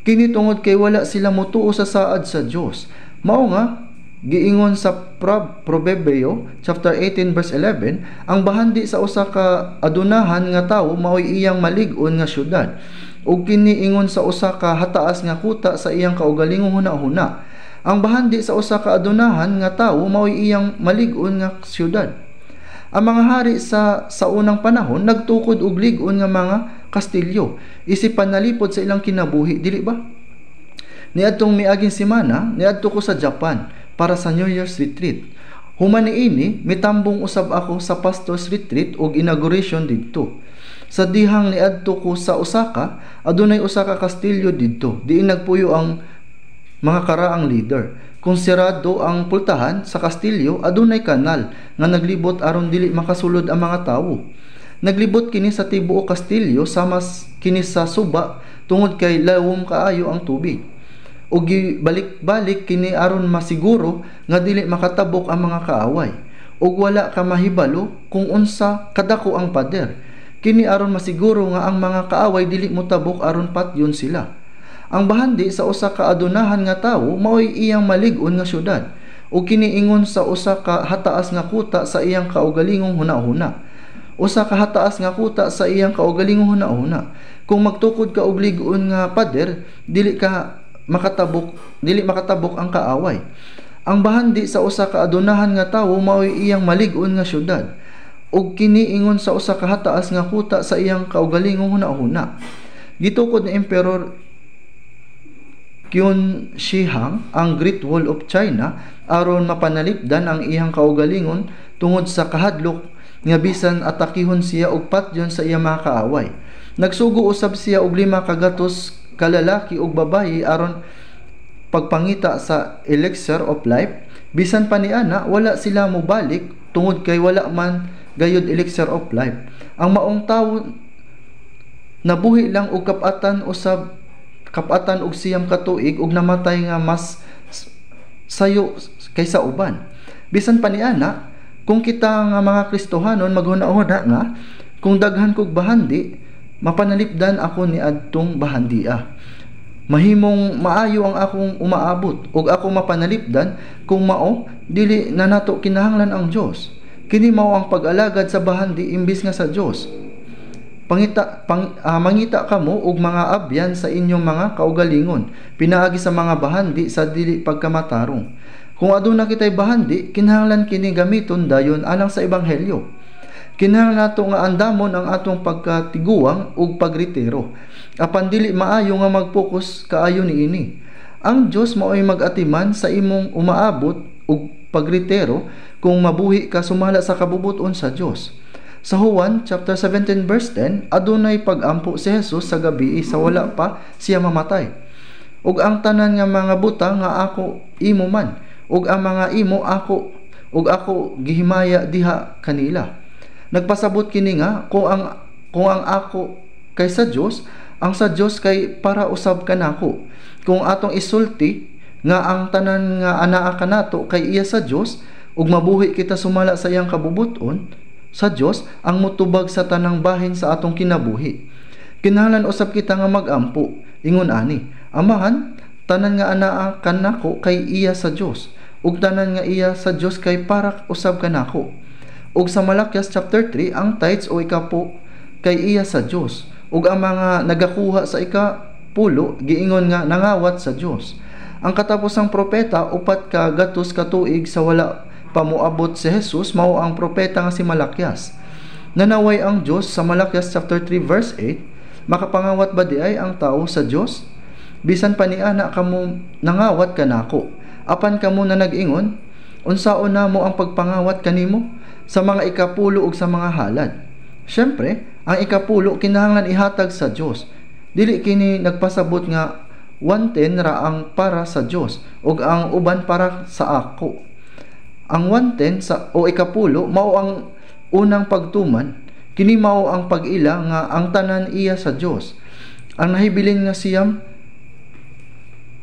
Kini tungod kay wala sila motuo sa saad sa Dios. Mao nga giingon sa Proverbio chapter 18 verse 11, ang bahandi sa usa ka adunahan nga tawo maoy iyang malig-on nga syudad, ug kini ingon sa usa ka hataas nga kuta sa iyang kaugalingong hunahuna. Ang bahandi sa usa ka adunahan nga tawo maoy iyang malig-on nga syudad. Ang mga hari sa unang panahon nagtukod og lig-on nga mga kastilyo isip panalipod sa ilang kinabuhi, dili ba? Niadtong miaging semana, niadto ko sa Japan para sa New Year's Retreat. Human niini, mitambong usab ako sa Pastor's Retreat ug inauguration didto. Sa dihang niadto ko sa Osaka, adunay usa ka kastilyo didto. Diin nagpuyo ang mga karaang leader. Kung sirado ang pultahan sa kastilyo, adunay kanal nga naglibot aron dili makasulod ang mga tawo. Naglibot kini sa tibuok kastilyo sama kini sa suba tungod kay lawom kaayo ang tubig. O gibalik-balik kini aron masiguro nga dili makatabok ang mga kaaway. Ug wala ka mahibalo kung unsa kadako ang pader. Kini aron masiguro nga ang mga kaaway dili motabok aron patyon sila. Ang bahandi sa usa ka adunahan nga tawo maoy iyang malig-on nga syudad, ug kini ingon sa usa ka hataas nga kuta sa iyang kaugalingong hunahuna. Usa ka hataas nga kuta sa iyang kaugalingong hunahuna. Kung magtukod ka og lig-on nga pader, dili makatabok ang kaaway. Ang bahandi sa usa ka adunahan nga tawo mao'y iyang malig-on nga syudad, ug kini ingon sa usa ka hataas nga kuta sa iyang kaugalingong hunahuna. Gitukod ni Emperor Qin Shi Huang ang Great Wall of China aron mapanalipdan ang iyang kaugalingon tungod sa kahadlok nga bisan atakihon siya og patyon sa iyang mga kaaway. Nagsugo usab siya og 500 ka lalaki ug babayi aron pagpangita sa elixir of life. Bisan pa niana, wala sila mobalik tungod kay wala man gayud elixir of life. Ang maong tawo nabuhi lang og kap-atan usab kap-atan og 9 ka tuig ug namatay nga mas sayo kaysa uban. Bisan pa niana, kung kita nga mga Kristohanon maghuna-huna nga kung daghan kog bahandi, mapanalipdan ako ni adtong bahandia. Mahimong maayo ang akong umaabot ug ako mapanalipdan. Kung mao, dili na nato kinahanglan ang Dios. Kini mao ang pag-alagad sa bahandi imbis nga sa Dios. Mangita kamo og mga abyan sa inyong mga kaugalingon pinaagi sa mga bahandi sa dili pagkamatarong. Kung aduna kitay bahandi, kinahanglan kini gamiton dayon alang sa ebanghelyo. Kinahanglan nato nga andamon ang atong pagkatiguang ug pagretiro. Apan dili maayo nga magpokus kaayo niini. Ang Dios mao'y mag-atiman sa imong umaabot ug pagretiro kung mabuhi ka sumala sa kabubut-on sa Dios. Sa Juan chapter 17 verse 10, adunay pag-ampo si Jesus sa gabi sa wala pa siya mamatay. "Ug ang tanan nga mga butang nga ako imo man, ug ang mga imo ako, ug ako gihimaya diha kanila." Nagpasabot kini nga kung ang ako kay sa Dios, ang sa Dios kay para usab kanako. Kung atong isulti nga ang tanan nga anaa kanato kay iya sa Dios ug mabuhi kita sumala sa iyang kabubuton sa Dios ang mutubag sa tanang bahin sa atong kinabuhi. Kinahanglan usab kita nga magampo ingon ani: "Amahan, tanan nga anaa kanako kay iya sa Dios, ug tanan nga iya sa Dios kay para usab kanako." Ug sa Malakias chapter 3, ang tithes o ikapo kay iya sa Dios, ug ang mga nagakuha sa ikapulo giingon nga nangawat sa Dios. Ang katapusang propeta 400 ka tuig sa wala pa moabot si Jesus mao ang propeta nga si Malakias. Nanaway ang Dios sa Malakias chapter 3 verse 8, "Makapangawat ba diay ang tao sa Dios? Bisan pa niana kamo nangawat kanako. Apan kamo na nag-ingon, 'Unsaon namo ang pagpangawat kanimo?' Sa mga ikapulo ug sa mga halad." Syempre, ang ikapulo kinahanglan ihatag sa Dios. Dili kini nagpasabot nga 1/10 ra ang para sa Dios ug ang uban para sa ako. Ang 1/10 sa o ikapulo mao ang unang pagtuman. Kini mao ang pag-ila nga ang tanan iya sa Dios. Ang nahibilin nga 9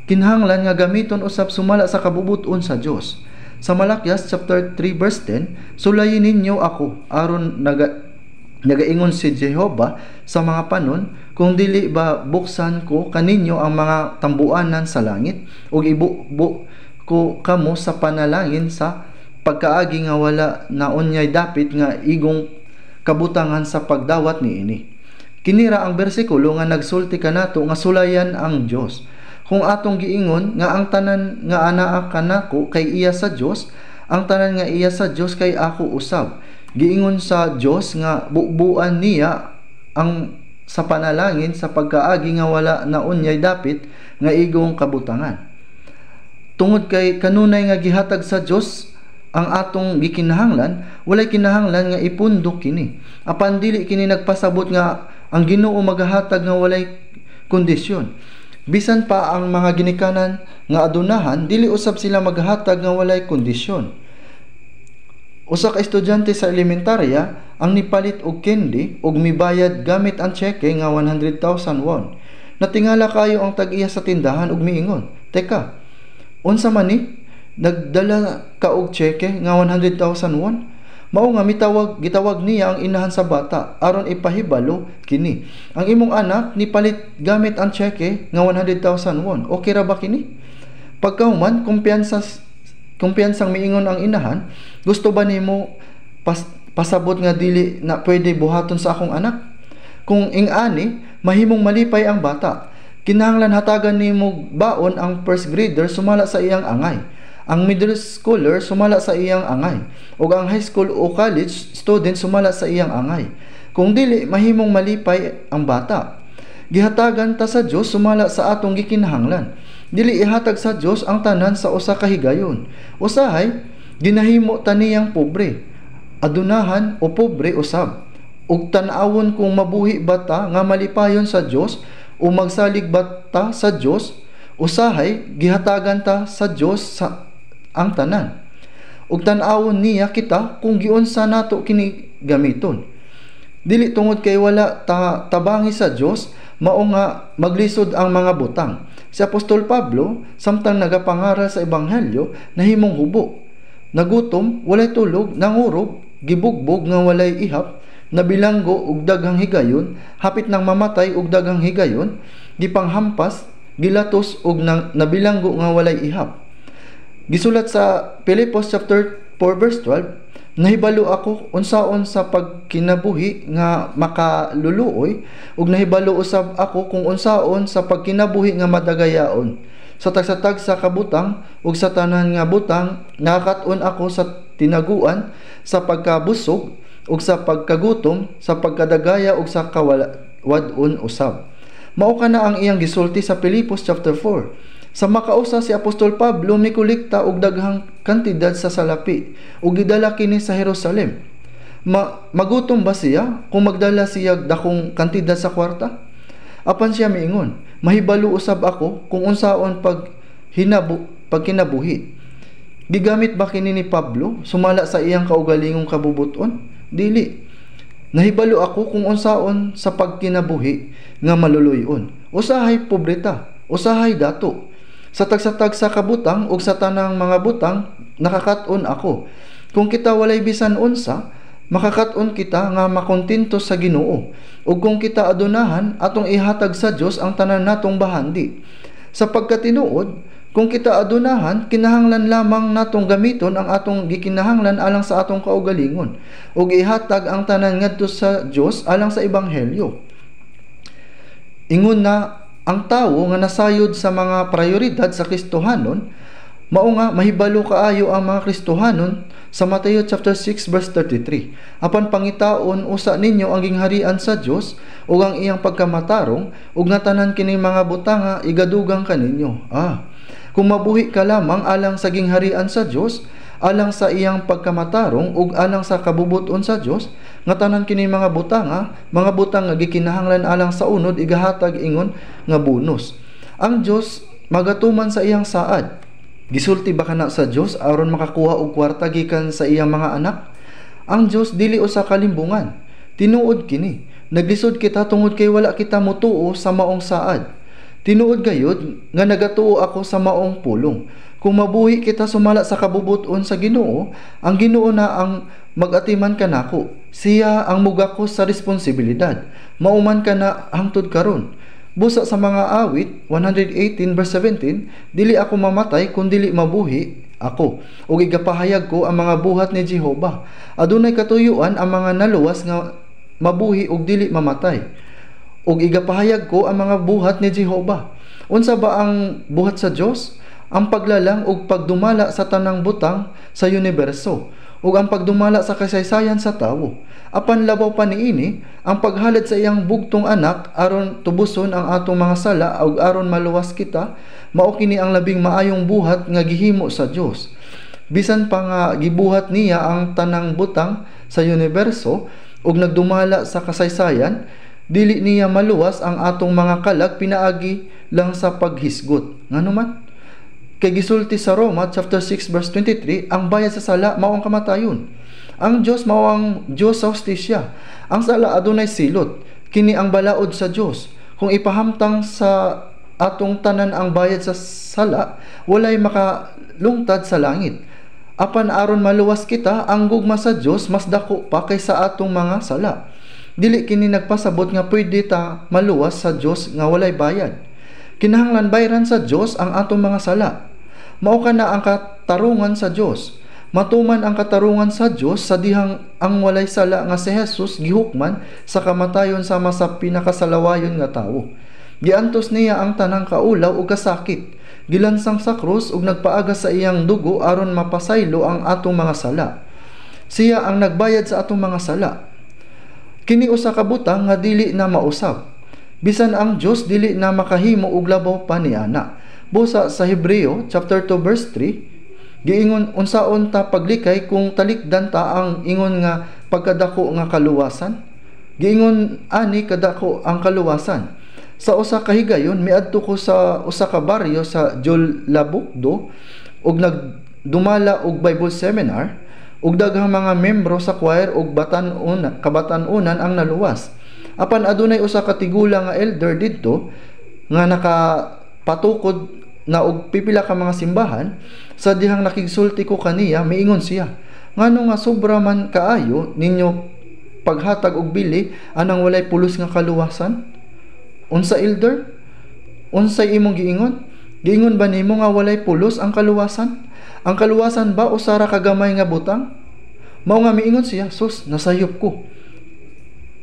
kinahanglan nga gamiton usab sumala sa kabubuton sa Dios. Sa Malakias chapter 3 verse 10, "Sulayin ninyo ako aron nagaingon si Jehova sa mga panon, kung dili ba buksan ko kaninyo ang mga tambuanan sa langit ug ibubo ko kamo sa panalangin sa pagkaagi nga wala na unyay dapit nga igong kabutangan sa pagdawat niini." Kini ra ang bersikulo nga nagsulti kanato nga sulayan ang Dios. Kung atong giingon nga ang tanan nga anaa kanako kay iya sa Dios, ang tanan nga iya sa Dios kay ako usab. Giingon sa Dios nga bubuan niya ang sa panalangin sa pagkaagi nga wala na unyay dapit nga igong kabutangan. Tungod kay kanunay nga gihatag sa Dios ang atong gikinahanglan, walay kinahanglan nga ipundo kini. Apan dili kini nagpasabot nga ang Ginoo magahatag nga walay kondisyon. Bisan pa ang mga ginikanan nga adunahan, dili usab sila maghatag nga walay kondisyon. Usa ka estudyante sa elementarya ang nipalit og candy ug mibayad gamit ang tseke nga 100,000 won. Natingala kayo ang tag-iya sa tindahan ug miingon, "Teka, unsa man ni? Nagdala ka og tseke nga 100,000 won?" Mao nga gitawag niya ang inahan sa bata aron ipahibalo kini. "Ang imong anak nipalit gamit ang tseke nga 100,000 won. Okay ra ba kini?" Pagkahuman, kumpiyansang miingon ang inahan, "Gusto ba nimo pasabot nga dili na pwede buhaton sa akong anak?" Kung ing-ani, mahimong malipay ang bata. Kinahanglan hatagan nimo baon ang first grader sumala sa iyang angay. Ang middle schooler sumala sa iyang angay ug ang high school o college student sumala sa iyang angay. Kung dili mahimong malipay ang bata. Gihatagan ta sa Dios sumala sa atong gikinahanglan. Dili ihatag sa Dios ang tanan sa usa ka higayon. Usahay ginahimo ta niyang pobre, adunahan o pobre usab. Ug tan-awon kung mabuhi ba ta nga malipayon sa Dios o magsalig ba ta sa Dios. Usahay gihatagan ta sa Dios sa ang tanan. Ug tan-awon niya kita kung giunsa nato kini gamiton. Dili tungod kay wala ta tabangi sa Dios mao nga maglisod ang mga butang. Si Apostol Pablo samtang nagapangaral sa ebanghelyo nahimong hubo. Nagutom, walay tulog, nangurog, gibugbog nga walay ihap, nabilanggo og daghang higayon, hapit nang mamatay og daghang higayon, gipanghampas, gilatos og nabilanggo nga walay ihap. Gisulat sa Filipos chapter 4 verse 12, nahibalo ako unsaon sa pagkinabuhi nga makaluluoy ug nahibalo usab ako kung unsaon sa pagkinabuhi nga madagayaon. Sa tagsa-tagsa ka butang ug sa tanan nga butang nakakat-on ako sa tinaguan, sa pagkabusog ug sa pagkagutom, sa pagkadagaya ug sa kawad-on usab. Mao kana ang iyang gisulti sa Filipos chapter 4. Sa makausa si Apostol Pablo mikolekta og daghang kantidad sa salapi ug gidala kini sa Jerusalem. Magutom ba siya kung magdala siya dakong kantidad sa kwarta? Apan siya miingon, mahibalo usab ako kung unsaon pagkinabuhi. Gigamit ba kini ni Pablo sumala sa iyang kaugalingong kabubuton? Dili. Nahibalo ako kung unsaon sa pagkinabuhi nga maluluyon. Usahay pobreta, usahay dato. Sa tagsa-tagsa ka butang ug sa tanang mga butang nakakat-on ako. Kung kita walay bisan unsa, makakat-on kita nga makontento sa Ginoo. Ug kung kita adunahan, atong ihatag sa Dios ang tanan natong bahandi. Sa pagkatinuod, kung kita adunahan, kinahanglan lamang natong gamiton ang atong gikinahanglan alang sa atong kaugalingon ug ihatag ang tanan ngadto sa Dios alang sa ebanghelyo. Ingon na ang tawo nga nasayod sa mga prioridad sa Kristohanon, mao nga mahibalo kaayo ang mga Kristohanon sa Mateo chapter 6 verse 33. Apan pangitaon usa ninyo ang gingharian sa Dios ug ang iyang pagkamatarong, ug nga tanan kining mga butanga igadugang kaninyo. Kung mabuhi ka lamang alang sa gingharian sa Dios, alang sa iyang pagkamatarong ug alang sa kabubuton sa Dios, nga tanan kini mga butanga, mga butang nga gikinahanglan alang sa unod igahatag ingon nga bonus. Ang Dios magatuman sa iyang saad. Gisulti ba kana sa Dios aron makakuha og kwarta gikan sa iyang mga anak? Ang Dios dili usa ka limbungan. Tinuod kini. Naglisod kita tungod kay wala kita motuo sa maong saad. Tinuod gayud nga nagatuo ako sa maong pulong. Kung mabuhi kita sumala sa kabubuton sa Ginoo, ang Ginoo na ang magatiman kanako. Siya ang mugakos sa responsibilidad. Mauman ka na hangtod karon. Busa sa mga awit 118 verse 17, dili ako mamatay kun dili mabuhi ako ug igapahayag ko ang mga buhat ni Jehova. Adunay katuyuan ang mga naluwas nga mabuhi ug dili mamatay. Ug igapahayag ko ang mga buhat ni Jehova. Unsa ba ang buhat sa Dios? Ang paglalang ug pagdumala sa tanang butang sa universo ug ang pagdumala sa kasaysayan sa tawo. Apan labaw pa niini ang paghalad sa iyang bugtong anak aron tubuson ang atong mga sala ug aron maluwas kita, mao kini ang labing maayong buhat nga gihimo sa Dios. Bisan pa nga gibuhat niya ang tanang butang sa universo ug nagdumala sa kasaysayan, dili niya maluwas ang atong mga kalag pinaagi lang sa paghisgot. Ngano man? Kay gisulti sa Roma chapter 6 verse 23, ang bayad sa sala mao ang kamatayon. Ang Dios mao ang Dios sa hustisya. Ang sala adunay silot. Kini ang balaod sa Dios. Kung ipahamtang sa atong tanan ang bayad sa sala, walay makalungtad sa langit. Apan aron maluwas kita, ang gugma sa Dios mas dako pa kaysa atong mga sala. Dili kini nagpasabot nga pwede ta maluwas sa Dios nga walay bayad. Kinahanglan bayran sa Dios ang atong mga sala. Mao kana ang katarungan sa Dios. Matuman ang katarungan sa Dios sa dihang ang walay sala nga si Jesus gihukman sa kamatayon sama sa pinakasalawayon nga tawo. Giantos niya ang tanang kaulaw ug kasakit. gilansang sa krus ug nagpaagas sa iyang dugo aron mapasaylo ang atong mga sala. Siya ang nagbayad sa atong mga sala. Kini usa ka butang nga dili na mausab. Bisan ang Dios dili na makahimo og labaw pa niana. Busa sa Hebreo chapter 2 verse 3, giingon, "Unsaon ta paglikay kung talikdan ta ang ingon nga pagkadako nga kaluwasan?" Giingon ani kadako ang kaluwasan. Sa usa ka higayon, miadto ko sa usa ka baryo sa Jeollabukdo ug nagdumala og Bible seminar, ug daghang mga membro sa choir ug batan-unan, kabatan-unan ang naluwas. Apan adunay usa ka tigulang nga elder didto nga nakapatukod na og pipila ka mga simbahan. Sa dihang nakigsulti ko kaniya, miingon siya, "Ngano nga sobra man kaayo ninyo paghatag og bili anang walay pulos nga kaluwasan?" Unsa, elder? Unsay imong giingon? Giingon ba nimo nga walay pulos ang kaluwasan? Ang kaluwasan ba usa ra ka gamay nga butang? Mao nga miingon siya, "Sus, nasayop ko."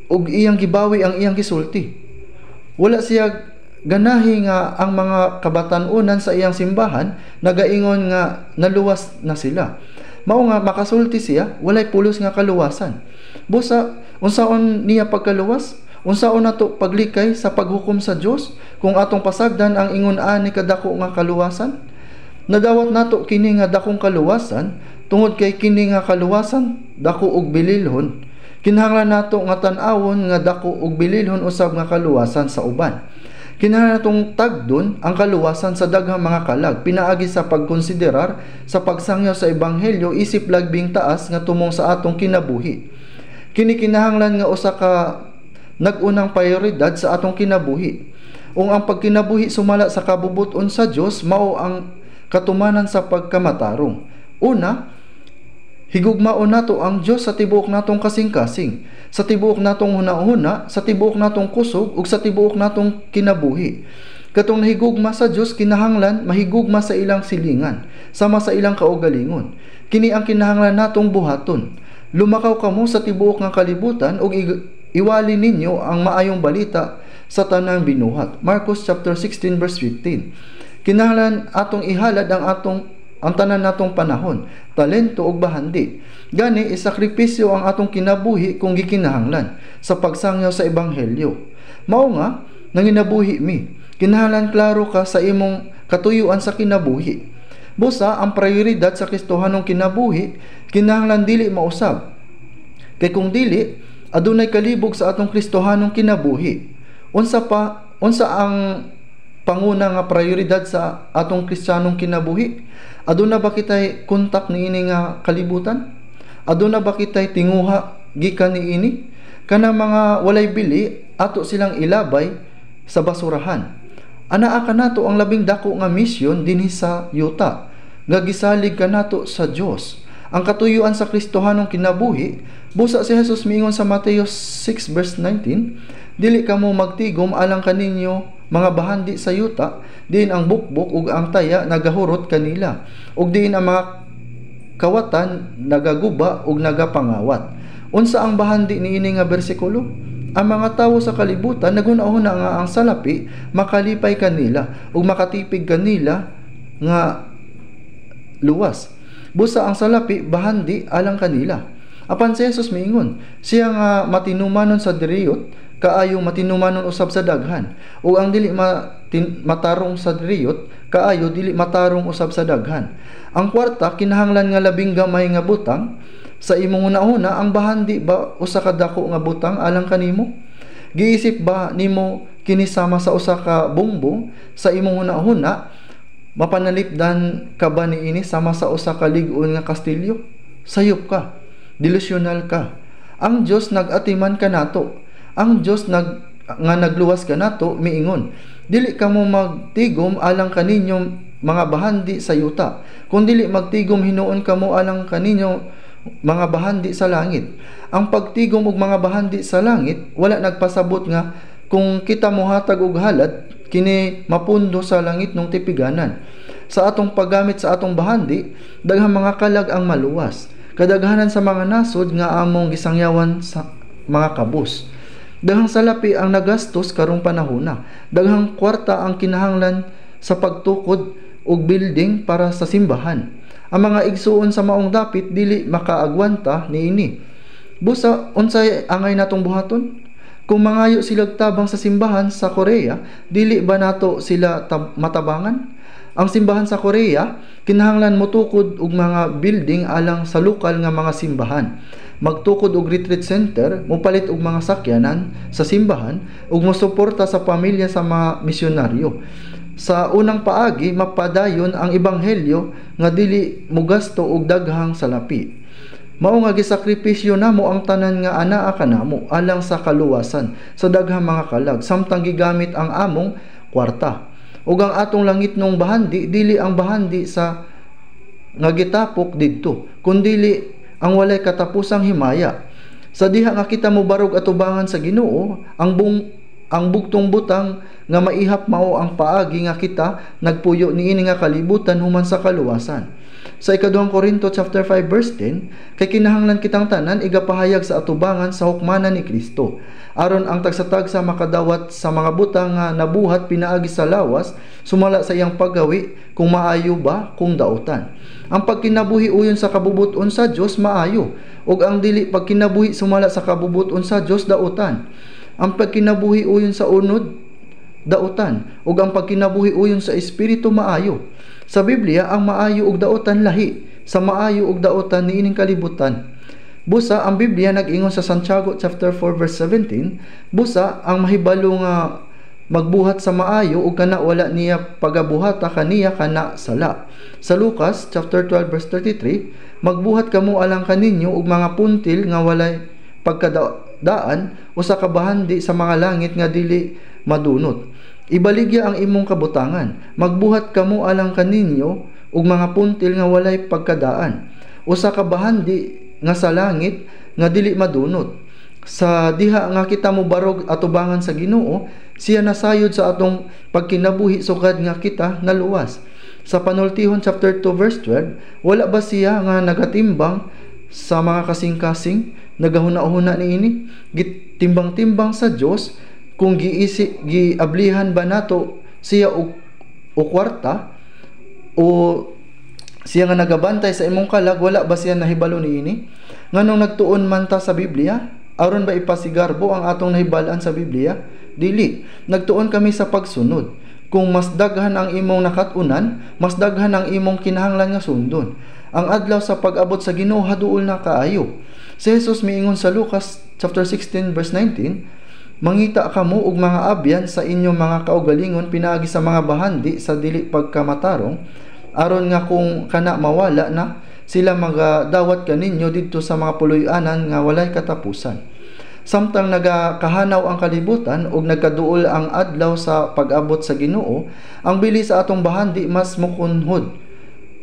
Ug iyang gibawi ang iyang gisulti. Wala siya ganahi nga ang mga kabatan-unan sa iyang simbahan nagaingon nga naluwas na sila. Mao nga makasulti siya, "Walay pulos nga kaluwasan." Busa unsaon niya pagkaluwas? Unsaon nato paglikay sa paghukom sa Dios kung atong pasagdan ang ingon ani kadako nga kaluwasan? Nadawat nato kini nga dakong kaluwasan tungod kay kini nga kaluwasan dako og bililhon. Kinahanglan nato nga tan-awon nga dako og bililhon usab nga kaluwasan sa uban. Kinahanglan natong tagdon ang kaluwasan sa daghang mga kalag pinaagi sa pagkonsiderar sa pagsangyaw sa ebanghelyo isip lagbing taas nga tumong sa atong kinabuhi. Kini kinahanglan nga usa ka nag-unang prioridad sa atong kinabuhi. Ung ang pagkinabuhi sumala sa kabubut-on sa Dios mao ang katumanan sa pagkamatarong. Una, higugmaon nato ang Dios sa tibuok natong kasing-kasing, sa tibuok natong hunahuna, sa tibuok natong kusog ug sa tibuok natong kinabuhi. Katong nahigugma sa Dios kinahanglan mahigugma sa ilang silingan, sama sa ilang kaugalingon. Kini ang kinahanglan natong buhaton. Lumakaw kamo sa tibuok nga kalibutan ug iwali ninyo ang maayong balita sa tanang binuhat. Marcos chapter 16 verse 15. Kinahanglan atong ihalad ang tanan natong panahon, talento ug bahandi. Gani isakripisyo ang atong kinabuhi kung gikinahanglan sa pagsangyaw sa ebanghelyo. Mao nga nanginabuhi mi. Kinahanglan klaro ka sa imong katuyuan sa kinabuhi. Busa ang prioridad sa Kristohanong kinabuhi kinahanglan dili mausab. Kay kung dili, adunay kalibog sa atong Kristohanong kinabuhi. Unsa ang panguna nga prioridad sa atong Kristiyanong kinabuhi? Aduna ba kitay kontak niini nga kalibutan? Aduna ba kitay tinguha gikan niini? Kana mga walay bili, ato silang ilabay sa basurahan. Anaa kanato ang labing dako nga misyon dinhi sa yuta, nga gisalig kanato sa Dios. Ang katuyuan sa Kristohanong kinabuhi, busa si Jesus miingon sa Mateo 6 verse 19, "Dili kamo magtigom alang kaninyo mga bahandi sa yuta, diin ang bukbuk ug ang taya nagahurot kanila, ug diin ang mga kawatan nagaguba ug nagapangawat." Unsa ang bahandi niini nga bersikulo? Ang mga tawo sa kalibutan naghuna-huna nga ang salapi makalipay kanila ug makatipig kanila nga luwas. Busa ang salapi bahandi alang kanila. Apan si Jesus miingon, siya nga matinumanon sa diriyot kaayo matinumanon usab sa daghan, ug ang dili matarong sa diriyot kaayo dili matarong usab sa daghan. Ang kwarta kinahanglan nga labing gamay nga butang sa imong hunahuna. Ang bahandi ba usa ka dako nga butang alang kanimo? Giisip ba nimo kini sama sa usa ka bongbong sa imong hunahuna? Mapanalipdan ka ba niini sama sa usa ka lig-on nga kastilyo? Sayop ka. Delusional ka. Ang Dios nag-atiman kanato. Ang Dios nga nagluwas kanato miingon, "Dili kamo magtigom alang kaninyo mga bahandi sa yuta, kung dili magtigom hinuon kamo alang kaninyo mga bahandi sa langit." Ang pagtigom og mga bahandi sa langit wala nagpasabot nga kung kita mohatag og halad kini mapundo sa langit nung tipiganan. Sa atong paggamit sa atong bahandi, daghang mga kalag ang maluwas. Kadaghanan sa mga nasod nga among gisangyawan sa mga kabus. Daghang salapi ang nagastos karong panahona. Daghang kwarta ang kinahanglan sa pagtukod og building para sa simbahan. Ang mga igsuon sa maong dapit dili makaagwanta niini. Busa unsay angay natong buhaton? Kung mangayo sila tabang sa simbahan sa Korea, dili ba nato sila matabangan? Ang simbahan sa Korea kinahanglan motukod og mga building alang sa lokal nga mga simbahan, magtukod og retreat center, mopalit og mga sakyanan sa simbahan ug mosuporta sa pamilya sa mga misyonaryo. Sa unang paagi, mapadayon ang ebanghelyo nga dili mogasto og daghang salapi. Mao nga gisakripisyo namo ang tanan nga anaa kanamo alang sa kaluwasan sa daghang mga kalag samtang gigamit ang among kwarta. Ug ang atong langitnong bahandi dili ang bahandi sa nga gitapok didto, kundili ang walay katapusang himaya. Sa diha nga kita mobarog atubangan sa Ginoo, ang bugtong butang nga maihap mao ang paagi nga kita nagpuyo niini nga kalibutan human sa kaluwasan. Sa 2 Korinto chapter 5 verse 10, kay kinahanglan kitang tanan igapahayag sa atubangan sa hukmanan ni Kristo, aron ang tagsa-tagsa makadawat sa mga butang nga nabuhat pinaagi sa lawas, sumala sa iyang paggawi, kung maayo ba kung dautan. Ang pagkinabuhi uyon sa kabubuton sa Dios maayo, ug ang dili pagkinabuhi sumala sa kabubuton sa Dios dautan. Ang pagkinabuhi uyon sa unod dautan, ug ang pagkinabuhi uyon sa espiritu maayo. Sa Biblia, ang maayo ug dautan lahi sa maayo ug dautan niining kalibutan. Busa ang Biblia nag-ingon sa Santiago chapter 4 verse 17, busa ang mahibalo nga magbuhat sa maayo ug kana wala niya pagabuhata kaniya kana sala. Sa Lucas chapter 12 verse 33, magbuhat kamo alang kaninyo og mga puntil nga walay pagkadaan usa ka bahandi sa mga langit nga dili madunot. Ibaligya ang imong kabutangan. Magbuhat kamo alang kaninyo og mga puntil nga walay pagkadaan, usa ka bahandi nga sa langit nga dili madunot. Sa diha nga kita mobarog atubangan sa Ginoo, siya nasayod sa atong pagkinabuhi sukad nga kita naluwas. Sa Panultihon chapter 2 verse 12, wala ba siya nga nagatimbang sa mga kasing-kasing, nagahuna-huna niini? Gitimbang-timbang sa Dios kung giablihan ba nato siya o kwarta, o siya nga nagabantay sa imong kalag, wala ba siya nahibalo niini? Nganong nagtuon man ta sa Biblia? Aron ba ipasigarbo ang atong nahibal-an sa Biblia? Dili. Nagtuon kami sa pagsunod. Kung mas daghan ang imong nakat-unan, mas daghan ang imong kinahanglan nga sundon. Ang adlaw sa pag-abot sa Ginoo haduol na kaayo. Si Jesus miingon sa Lucas chapter 16 verse 19, mangita kamo og mga abyan sa inyong mga kaugalingon pinaagi sa mga bahandi sa dili pagkamatarong, aron nga kung kana mawala na sila magadawat kaninyo didto sa mga puloy-anan nga walay katapusan. Samtang nagakahanaw ang kalibutan ug nagkaduol ang adlaw sa pag-abot sa Ginoo, ang bili sa atong bahandi mas mukunhod.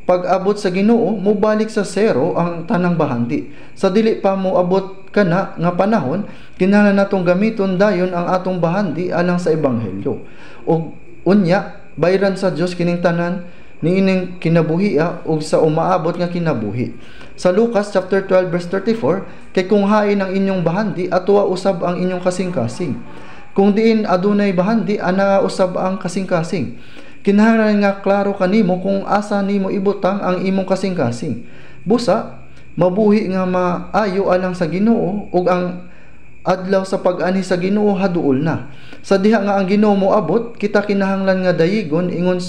Pag-abot sa Ginoo, mobalik sa zero ang tanang bahandi. Sa dili pa moabot kana nga panahon, kinahanglan natong gamiton dayon ang atong bahandi alang sa ebanghelyo. Ug unya, bayran sa Dios kining tanan niining kinabuhia ug sa umaabot nga kinabuhi. Sa Lucas chapter 12 verse 34, kay kung hain ang inyong bahandi, atoa usab ang inyong kasing-kasing. Kung diin adunay bahandi, ana usab ang kasing-kasing. Kinahanglan nga klaro kanimo kung asa nimo ibutang ang imong kasing-kasing. Busa mabuhi nga maayo alang sa Ginoo ug ang adlaw sa pag-anhi sa Ginoo haduol na. Sa diha nga ang Ginoo moabot, kita kinahanglan nga dayigon ingon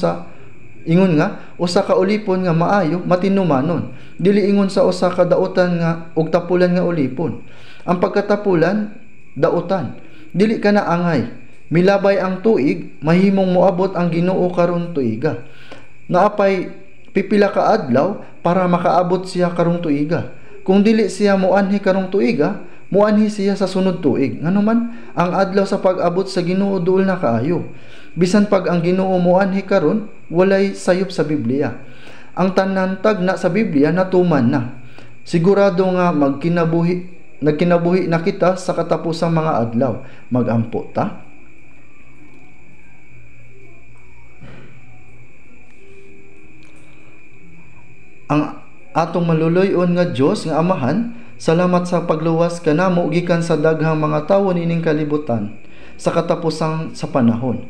nga usa ka ulipon nga maayo matinumanon, dili ingon sa usa ka dautan nga og tapulan nga ulipon. Ang pagkatapulan dautan, dili ka na angay. Milabay ang tuig, mahimong moabot ang Ginoo karon tuiga. Naapay pipila ka adlaw para makaabot siya karong tuiga. Kung dili siya moanhi karong tuiga, moanhi siya sa sunod tuig. Nganuman, ang adlaw sa pag-abot sa Ginoo duol na kaayo. Bisan pag ang Ginoo moanhi karon, walay sayop sa Biblia. Ang tanan tagna sa Biblia natuman na. Sigurado nga nagkinabuhi na kita sa katapusang mga adlaw. Magampo ta. Ang atong maluluy-on nga Dios nga Amahan, salamat sa pagluwas kanamo gikan sa daghang mga tawo niining kalibutan sa katapusang sa panahon.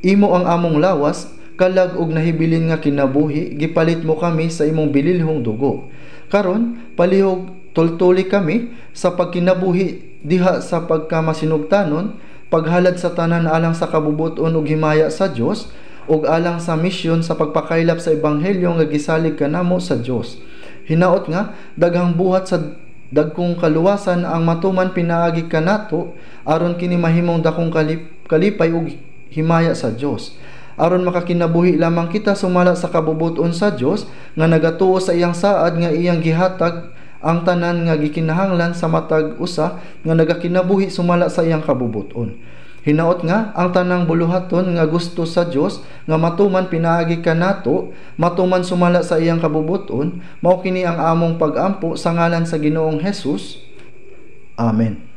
Imo ang among lawas, kalag ug nahibilin nga kinabuhi, gipalit mo kami sa imong bililhong dugo. Karon, palihog tultuli kami sa pagkinabuhi diha sa pagkamasinugtanon, paghalad sa tanan alang sa kabubuton ug himaya sa Dios, ug alang sa misyon sa pagpakaylap sa ebanghelyo nga gisalig kanamo sa Dios. Hinaot nga daghang buhat sa dagkong kaluwasan ang matuman pinaagi kanato, aron kini mahimong dakong kalipay ug himaya sa Dios. Aron makakinabuhi lamang kita sumala sa kabubuton sa Dios nga nagatuo sa iyang saad nga iyang gihatag ang tanan nga gikinahanglan sa matag usa nga nagakinabuhi sumala sa iyang kabubuton. Hinaot nga ang tanang buluhaton nga gusto sa Dios nga matuman pinaagi kanato matuman sumala sa iyang kabubuton. Mao kini ang among pagampo sa ngalan sa Ginoong Jesus. Amen.